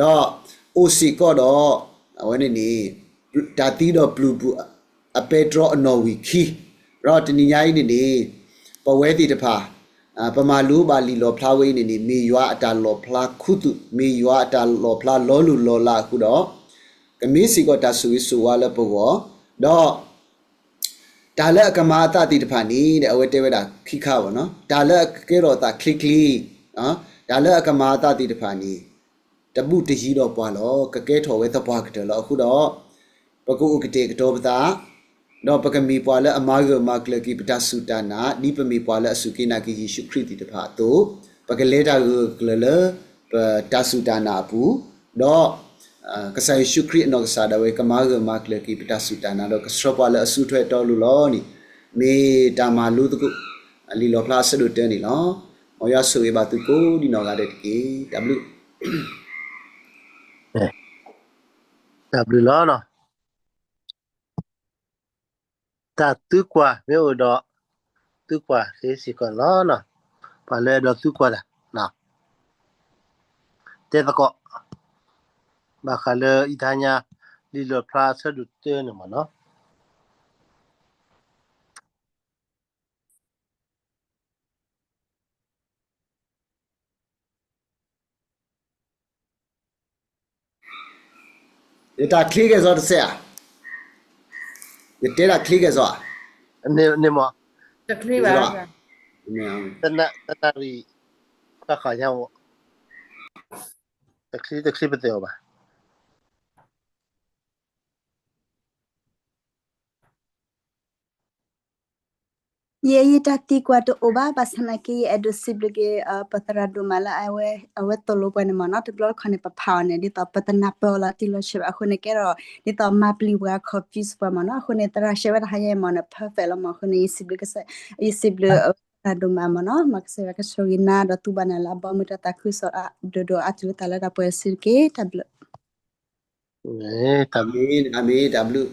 ဒီးအိၣ်စ့ၢ်ကီးဒီး အဝဲန့ၣ်န့ၣ် တၢ်သံဒီးပျူၤပူၤအပဲတြီအနီၣ်ဝံာ်ခံ, ဒီးတနံၤညါအံၤန့ၣ်န့ၣ် ပဝဲသ့ၣ်တဖၣ် ပမၤလိဘၣ်လံာ်လီၣ်ဖျါဝဲအံၤန့ၣ်န့ၣ် မ့ၢ်ယွၤအတၢ်လီၣ်ဖျါခူသူၣ်, မ့ၢ်ယွၤအတၢ်လီၣ်ဖျါလီၤလိၢ်လီၤလးအဃိဒီး ကမ့ၢ်စ့ၢ်ကီးတၢ်ဆိၣ်ဂ့ၤဆိၣ်ဝါလၢပဂီၢ်, ဒီး တၢ်လၢအကမၤအသးသ့ၣ်တဖၣ်န့ၣ် အဝဲတဲဝဲဒၣ်ခံခါဘၣ်နီၤ, တၢ်လၢအကကဲထီၣ်သးချ့ချ့, တၢ်လၢအကမၤအသးသ့ၣ်တဖၣ်န့ၣ် တဘူးတယံၤဒီးပှၤလီၤ. ကကဲထီၣ်ဝဲသပှၢ်ကတၢၢ်လီၤ. အဃိဒီး ပကအိၣ်ကတဲာ်ကတီၤပသး, ဒီးပကမ့ၢ်ပှၤလၢအမၤဂၢၢ်မၤကျၢၤက့ၤပတၢ်စူၢ်တၢ်နာ်, ဒ်ပမ့ၢ်ပှၤလၢအစူၢ်က့ၤနာ်က့ၤယ့ၣ်ၡူးခရံာ်သ့ၣ်တဖၣ်အသိး, ပကလဲၤတၢ်ဂၢၢ်ကျၢၤလၢ ပတၢ်စူၢ်တၢ်နာ်အပူၤ, ဒီး ကစၢ်ယ့ၣ်ၡူးခရံာ်အနီၢ်ကစၢ်ဒၣ်ဝဲ ကမၤဂၢၢ်မၤကျၢၤက့ၤပတၢ်စူၢ်တၢ်နာ် ဒီးကဆှၢပှၤလၢအစုထွဲတီလိၤလီၤန့ၣ်, မ့ၢ်တၢ်မၤလိသကိး လံာ်လီၣ်ဖျါအဆၢဒိၣ်တၢန့ၣ်လီၤ. မ်ယွၤဆိၣ်ဂ့ၤဘၣ်သုကိးဒံးနီၢ်ဂၤဒဲးတက့ၢ်. တၢ်ဘျုး တၢ်ဘျုးလီၤနီၤ. တၢ်သံကွၢ်မ့ၢ်အိၣ်ဒီး သံကွၢ်သ့စ့ၢ်ကီးလီၤနီၤ. ပှၤလၢအဲၣ်ဒိးသံကွၢ်တၢ် တဲသကိး ဘၣ်ဃးလၢအံၤတဟါညါ လံာ်လီၣ်ဖျါအဆၢဒိၣ်တၢန့ၣ်မ့ၢ်နီၤ. ယတၢ်ချ့ကဲၣ်စီတစဲးဧါ. ယတဲတၢ်ချ့ကဲၣ်စီဧါ. န့ၣ်မ့ၢ် တနၣ်ရံၣ် ဘၣ်ဃးညါ တချ့တချ့ပသဲးအီၤဘၣ်. ယဲယတၢ်သံကွၢ်တအိၣ်ဘၣ်, ဘၣ်ဆၣ်သနာ်က့ ယအဲၣ်ဒိးစံးဘျုးက့ၤ ပသရၣ်ဒိၣ်မးလၢအဝဲသိၣ်လိပှၤန့ၣ်မ့ၢ်နီၤ. တဘျီတခီၣ်န့ၣ် ပဖးအီၤန့ၣ် ဒ်သိးပတနၢ်ပၢၢ်အီၤလီၤတံၢ်လီၤဆဲးဘၣ်. အဃိန့ၣ်ကဲဒီး ဒ်သိးမၤပျံၤပှၤ confuse ပှၤမ့ၢ်နီၤ. အဃိန့ၣ် သရၣ်ရှဲဝဲတဟါညါအံၤမ့ၢ်န့ၣ် perfect လီၤမ့ၢ်. အဃိန့ၣ် ယစံးဘျုး ယစံးဘျုး တၢ်ဒိၣ်မးမ့ၢ်နီၤ, မ်ကစၢ်ယွၤကဆိၣ်ဂ့ၤနၤ ဒီးသူဘၣ်နၤလၢအဘီအမုၢ်တၢ်သးခုကစီၣ်အါဒိၣ်ဒိၣ်အါတုၤလၢတၢ်လၢတၢ်ပှဲၤတစုတက့ၢ်. တၢ်ဘျုး. တၢ်ဘျုး, အမ့ၢ်တၢ်ဘျုး.